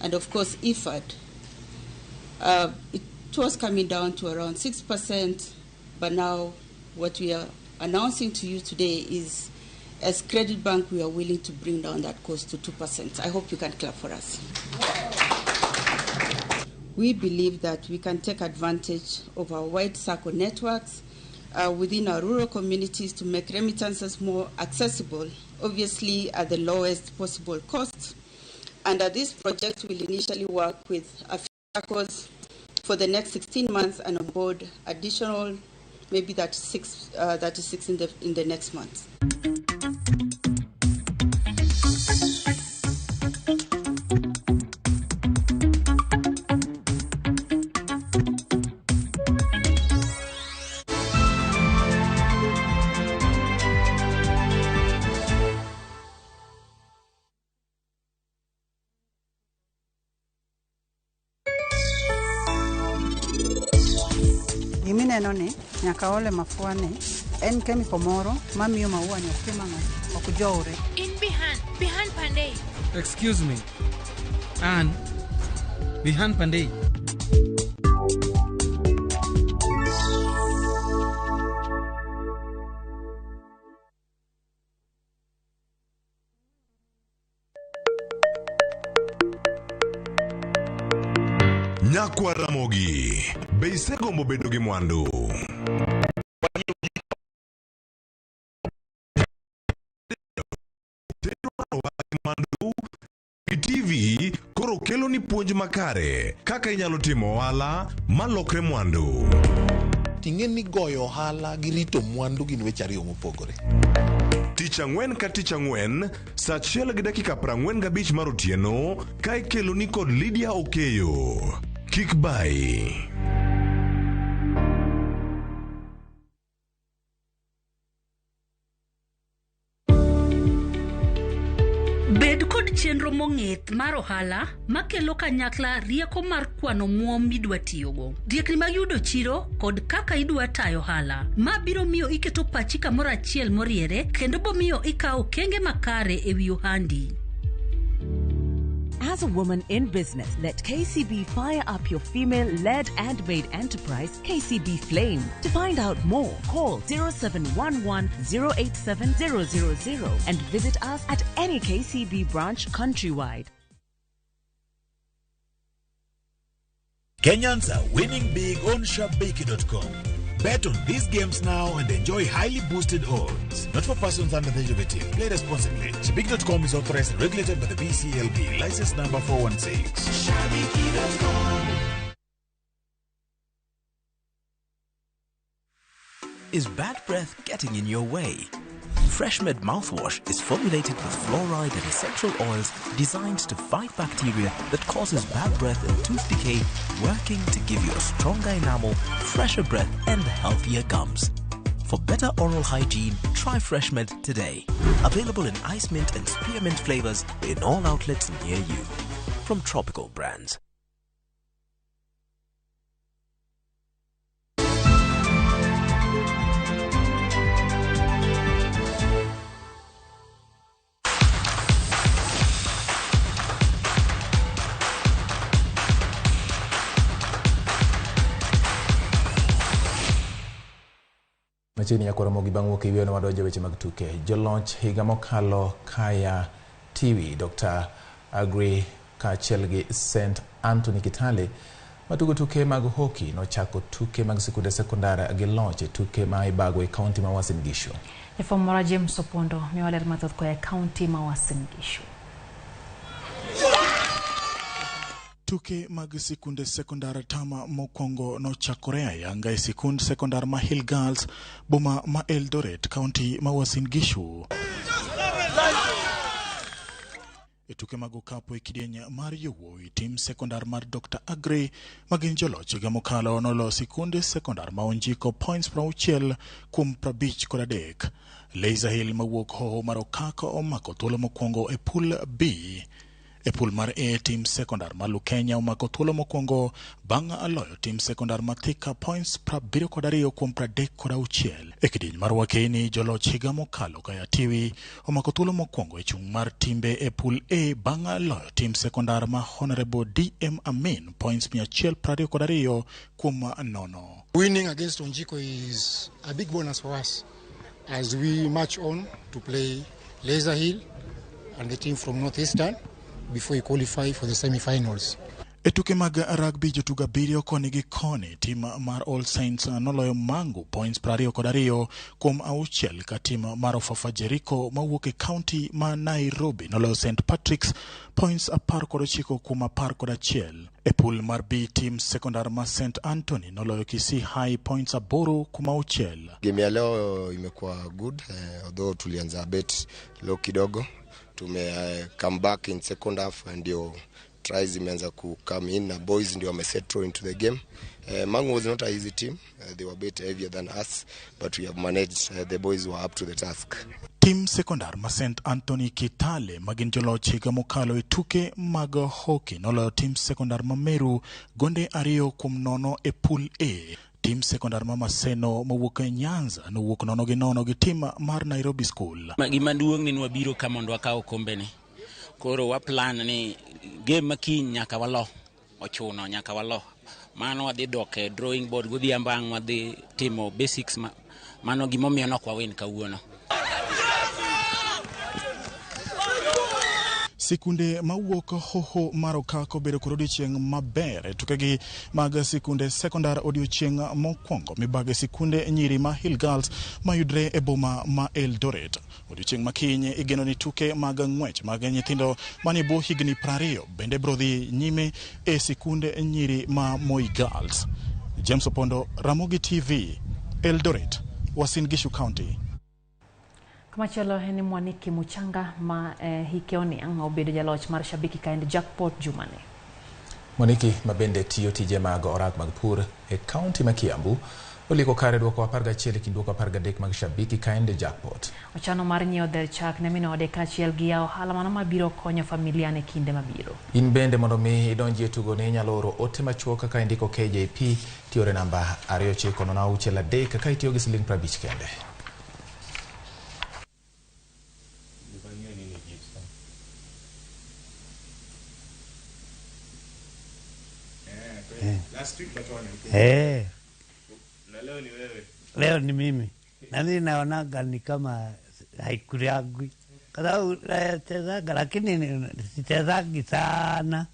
and of course IFAD, it was coming down to around 6%, but now what we are announcing to you today is, as Credit Bank, we are willing to bring down that cost to 2%. I hope you can clap for us. We believe that we can take advantage of our wide circle networks within our rural communities to make remittances more accessible, obviously at the lowest possible cost. And this project will initially work with a few circles for the next 16 months and onboard additional, maybe 36 in the next month. Gimineno ni nyaka ole mafua ni en chemical moro mamiyo maua ni ok tim ang'o, ok jowre. In Bihan Pandey. Excuse me. Ann, Bihan Pandey. Nyakwa Ramogi, be isegombo bedo gi mwandu? Mwandu TV koro kelo ni puonj makare kaka inyalo timo ohala malokre mwandu. Ting'e ni goyo ohala gi rito mwandu gin weche ariyo mopogore. Tich ang'wen ka tich ang'wen, saa 1:45 mar otieno, ka ikelo ni kod Lydia Okeyo. Kik bai. Bed kod chenro mong'ith mar ohala makelo kanyakla rieko mar kwano muom midwa tiyogo, riekni mag yudo chiro kod kaka idwa tayo ohala. Ma biro miyo iketo pachi kamoro achiel moriere kendo bomiyo ikawo okenge makare ewi ohandi. As a woman in business, let KCB fire up your female-led and made enterprise, KCB Flame. To find out more, call 0711 087 000 and visit us at any KCB branch countrywide. Kenyans are winning big on Shabiki.com. Bet on these games now and enjoy highly boosted odds. Not for persons under the age of 18. Play responsibly. Shabiki.com is authorized and regulated by the BCLB. License number 416. Shabiki.com. Is bad breath getting in your way? FreshMed mouthwash is formulated with fluoride and essential oils designed to fight bacteria that causes bad breath and tooth decay, working to give you a stronger enamel, fresher breath, and healthier gums. For better oral hygiene, try FreshMed today. Available in ice mint and spearmint flavors in all outlets near you. From Tropical Brands. Machiegni nyakwa Ramogi bang' wuok e yweyo wadonjo weche mag tuke. Joloch higa mokalo Kaya Tiwi, Dr. Agri kaachiel gi St. Anthony Kitale matugo tuke mag hockey nochako tuke mag sikunde sekondar gi loch e tuke ma ibago e kaunti ma Uasin Gishu. Jafwambo mara James Opondo miwa ler mathoth koa e kaunti ma Uasin Gishu. Tuke mag sikunde sekondar tama mokwongo nochakore ayanga e sikund sekondar ma Hill Girls, boma ma Eldoret, kaunti ma Uasin Gishu. E tuke mag okapu e kidieny mar yowuowi, tim sekondar mar Dr. Aggrey ma gin joloch higa mokalo noloyo sikunde sekondar ma Onjiko points 60 kuom 53. Laser Hill mawuok Hoho mar Okak omako thuolo mokwongo e pool B. E pool mar A, tim sekondar ma Lukenya omako thuolo mokwongo bang' loyo tim sekondar ma Thika points 72 kuom 36. E kidieny mar Wakeni, joloch higa mokalo Kaya Tiwi omako thuolo mokwongo e chung' mar timbe e pool A bang' loyo tim sekondar ma Honorable DM Amin points 122 kuom 0. Winning against Onjiko is a big bonus for us as we march on to play Laser Hill and the team from Northeastern before we qualify for the semi-finals. E tuke mag rugby jotugo abiriyo koni gi koni, tim mar All Saints noloyo Mangu points 22 kuom 6 ka tim mar Ofafa Jericho mawuok e kaunti ma Nairobi noloyo St Patrick's points 19 kuom 11. E pool mar B, tim sekondar ma St Anthony noloyo Kisii High points 8 kuom 6. Game ya leo imekuwa good although tulianza a bit low kidogo, tume come back in second half ndio tries imeanza ku come in na boys ndio wamesettle into the game. Mangu was not a easy team, they were a bit heavier than us but we have managed, the boys were up to the task. Tim sekondar ma St Anthony Kitale ma gin joloch higa mokalo e tuke mag hockey noloyo tim sekondar ma Meru gonde 2 kuom 0 e pool A. Tim sekondar ma Maseno mowuok e Nyanza nowuok 0-0 gi tim mar Nairobi School. Gima duong' ni wabiro ka mondo wakaw kombe ni. Koro wa plan ni game ma kiny nyaka walo, ochuno nyaka walo. Mano wadhi dok e drawing board godhiambo ang' wadhi timo basics mano gimomiyo nok wawin kawuono. Sikunde mawuok Hoho mar Okak obedo kod odiochieng' maber e tukegi mag sikunde sekondar odiochieng' mokwongo mibage sikunde nyiri ma Hill Girls mayudre e boma ma Eldoret. Odiochieng' ma kiny igeno ni tuke mag ng'wech mag nyithindo manie bwo higni 20 bende biro dhi nyime e sikunde nyiri ma Moi Girls. James Opondo, Ramogi TV, Eldoret, Uasin Gishu County. Kamachielo en ni Mwaniki Muchanga ma hike oniang' obedo jaloch mar Shabiki Kaende Jackpot jumani. Mwaniki ma bende tiyo tije mag orak mag pur e kaunti ma Kiambu oliko kare duoko 11 e kind duoko 13 mag Shabiki Kaende Jackpot. Ochano mar nyiewo dher chak ne min ode kaachiel gi yawo ohala mano mabiro konyo familia ne kinde mabiro. In bende mondo mi idonji e tugo ni inyalo oro ote machuok kaka indiko KJP tiore namba 2906 3 ka itiyo gi siling 50 kende. Na leo ni wewe. Leo ni mimi. Na mimi naonaga ni kama haikuliagwi. Kwa sababu nachezaga lakini sichezagi sana.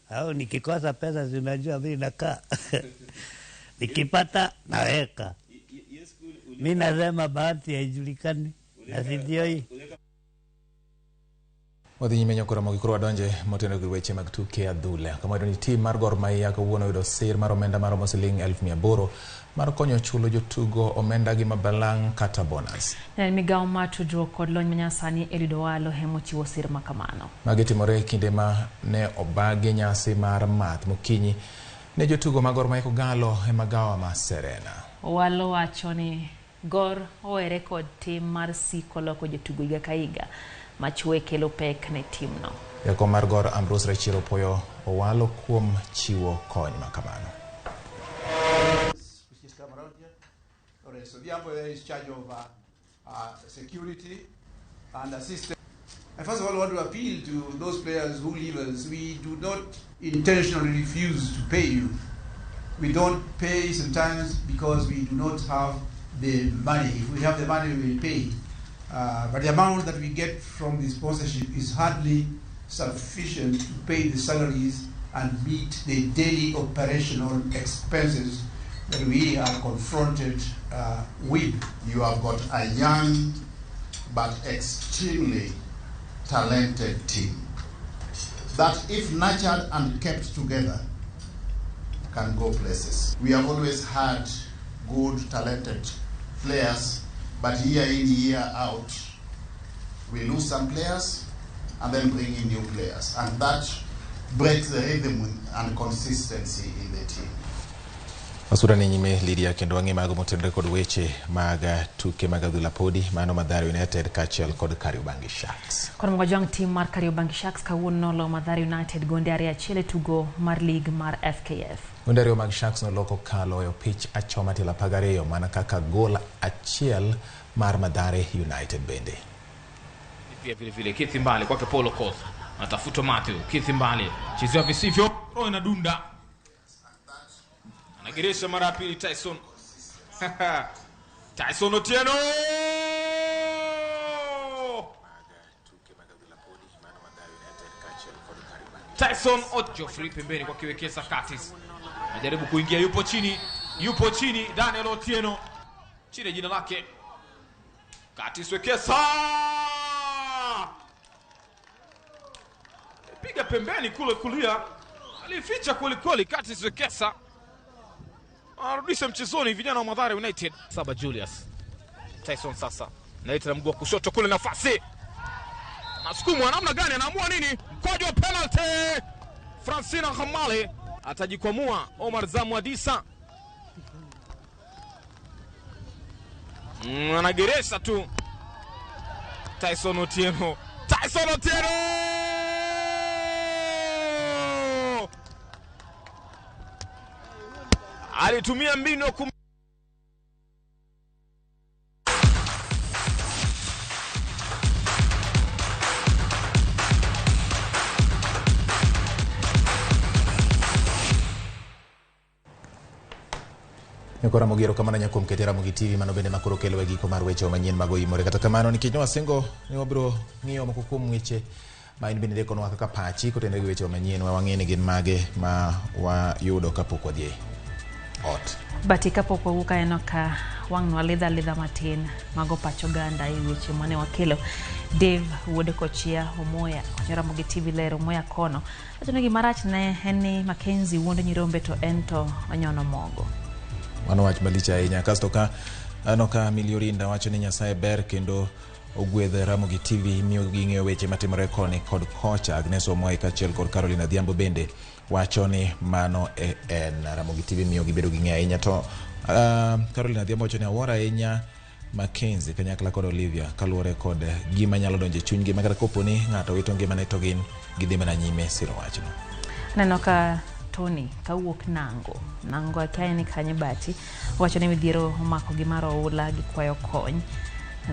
Au nikikosa pesa si unajua mimi nakaa. Nikipata naweka. Mimi nasema bahati haijulikani. Na si ndio hii. Wadhi nyime nyokoro mogi koro wadonje moteno gi weche mag tuke adhula. Kama ni tim mar Gor Mahia kawuono oyudo sir mar omenda maromo siling 800,000 mar konyo chulo jotugo omenda gi mabalang' kata bonus. En migawo mar tudruok kod lony manyasani Eliud Owalo ema ochiwo sir makamano. Magi timore e kinde ma ne obagi nyasi mar math mokinyi ne jotugo mag Gor Mahia Kogalo e magawa ma Serena. Owalo wacho ni Gor owere kod tim mar siko loko jotugo higa ka higa machwe kelo pek ne timno. Jakom mar Gor Ambrose Rachier opoyo Owalo kuom chiwo kony makamano. Security and assistance. I first of all want to appeal to those players who leave us. We do not intentionally refuse to pay you. We don't pay sometimes because we do not have the money. If we have the money, we will pay. But the amount that we get from the sponsorship is hardly sufficient to pay the salaries and meet the daily operational expenses that we are confronted with. You have got a young but extremely talented team that, if nurtured and kept together, can go places. We have always had good, talented players, but year in, year out, we lose some players and then bring in new players. And that breaks the rhythm and consistency in the team. Masura ni nyime Lydia kendo wang'e mago motenore kod weche mag tuke mag adhula podi mano Mathare United kaachiel kod Kariobangi Sharks. Kod Mogajwang' tim mar Kariobangi Sharks kawuono nolo Mathare United gonde 2-1 e tugo mar lig mar FKF. Gonde 2 mag Sharks noloko kalo e opich achoma tielo 12 mana kaka gol 1 mar Mathare United bende. Pia vile vile Keith Mbale kwake Paulo Koth anatafuta Matthew. Keith Mbale chezewa visivyo, roho inadunda, anageresha mara ya pili Tyson. Tyson Otieno Tyson Geoffrey pembeni kwa kiwekeza Curtis, anajaribu kuingia, yupo chini Daniel Otieno, chini jina lake Curtis Wekesa, piga pembeni kule kulia, alificha kweli kweli. Curtis Wekesa anarudisha mchezoni vijana wa Mathare United. 7 Julius Tyson sasa naita mguu wa kushoto kule, nafasi anasukumwa namna gani, anaamua nini, mkwaju wa penalty. Francina Hamale atajikwamua. Omar Zamwadisa anageresha tu Tyson Otieno. Tyson Otieno alitumia mbinu Nyakora Mogiro kamano nyakuom kete Ramogi TV mano bende makoro kelo e giko mar weche manyien mago imore. Kata kamano nikech nwasingo ni wabiro ng'iyo moko kuom weche ma in bende ndekonwa kaka pachi kotenore gi weche manyien ma wang'e ni gin mage ma wayudo kapok wadhi ot. Bati kapok wawuok aneno ka wang'nwa lidha lidha matin mago pach oganda e weche mane wakelo. Dave Wuod Kochia Omoya Ramogi TV lero Omoya kono wacho ni gima rach ne en ni Mackenzie wuondo nyirombe to en to onyono mogo. Mano wach malich ahinya. Kasto ka aneno ka Miliorinda wacho ni Nyasaye ber kendo ogwedh Ramogi TV miyo ging'eyo weche matimore koni kod kocha. Agnes Omoy kaachiel kod Caroline Adhiambo bende wacho ni mano e en Ramogi TV miyo gibedo gi ng'eyo ahinya. To Caroline Adhiambo wacho ni awuoro ahinya Mackenzie kanyakla kod Olivia kaluwore kod gima nyalo donjo e chunygi ma kata kopo ni ng'ato wito ngimane to gin gidhi mana nyime siro wachno. Aneno ka Tony kawuok Nango akia ni kanye bati wacho ni midhiero omako gi mar oula gikwayo kony.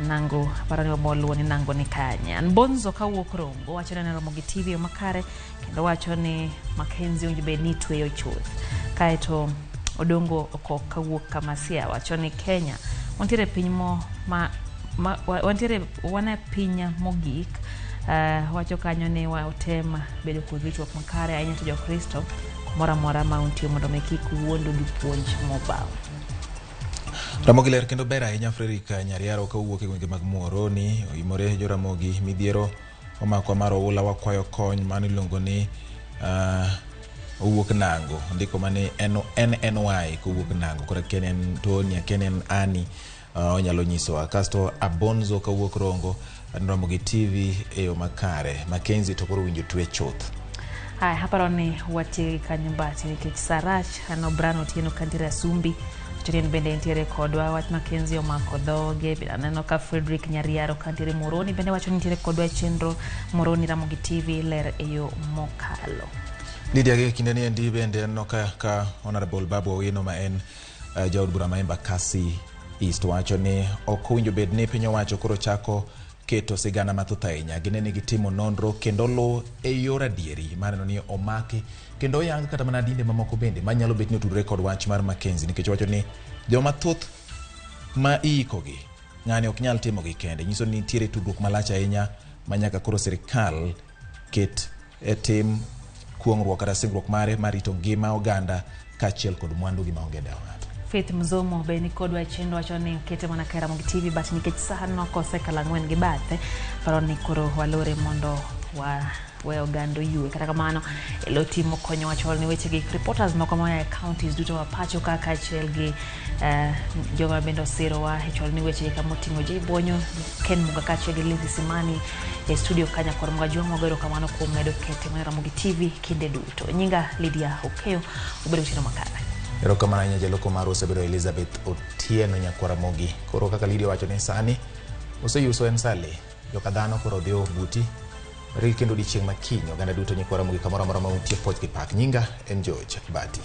Nango aparo ni waboluo ni Nango ni kanye. Bonzo kawuok Rongo wacho ni Ramogi TV makare kendo wacho ni Mackenzie owinjo bed ni itweyo chuth. Kaeto Odongo Okok kawuok Kamasia wacho ni Kenya wantiere piny mo ma wantiere wana piny mogik. Wacho kanyo ni watem bedo kod ritruok makare ahinya to Jokristo kumoro amora ma untie mondo mi kik wuondu gi puonj mobaw. Ramogi ler kendo ber ahinya. Frederick Nyariaro kawuok e gwenge mag Muhoroni oimore Joramogi midhiero omako mar oula wakwayo kony mano iluongo ni owuok Nango, ndiko mane NNY kowuok Nango. Koro akia ni en Tony, akia ni en Annie, onyalo nyisowa. Kasto Abonzo kawuok Rongo, Ramogi TV e yo makare. Mackenzie to koro winjo twe chuth. Haya, aparo ni watieki kanyo Mbati nikech sa rach. Ano Brian Otieno kantiere Asumbi Otieno bende nitiere kodwa. Wach Mackenzie omako dhoge. Bende aneno ka Frederick Nyariaro kantiere Moroni bende wacho ni nitiere kodwa e chenro Moroni Ramogi TV ler e yo mokalo. Lydia, gi kinde ni endi bende aneno ka Honorable Babu Owino ma en jaod bura ma Embakasi East wacho ni ok owinjo bed ni piny owacho koro chako keto sigana mathoth ahinya. Gine ni gitimo nonro kendo luw e yor adieri mar neno ni omaki kendo oyang kata mana dinde mamoko bende manyalo bet ni otudore kod wach mar Mackenzie, nikech wacho ni joma thoth ma iikogi ng'ani ok nyal timogi kende, nyiso ni nitiere tudruok malach ahinya ma nyaka koro sirikal ket e tim kuong'ruok kata singruok mare mar rito ngima oganda kaachiel kod mwandu gi maonge dewo ng'ato. Faith Mzomo be ni kodwa e chenro wacho ni kete mana ka Ramogi TV but nikech sa nokosekalo 4 gi bathe paro ni koro walore mondo wa we oganda oyue. Kata kamano elo timo konyo wacho ni weche gi reporters moko moa e counties duto wa pacho ka kaachiel gi Jogo bende osirowa e chwalo ni weche kama oting'o Jay Bonyo, Ken Muga kaachiel gi Lindsay Simani e studio kanya kod Muga Jwang'. Wago erokamano kuom medo kete mar Ramogi TV kinde duto. Nyinga Lydia Okeyo, obedo otieno makare. Erokamano ahinya jaloko marwa osebedo Elizabeth Otieno nyakwar Ramogi. Koro kaka Lydia wacho ni sani oseyuso en sale joka dhano koro odhi buti rit kendo odiochieng' ma kiny oganda duto nyikwa Ramogi kamoro amora ma untie poch gi pak. Nyinga en George Bati.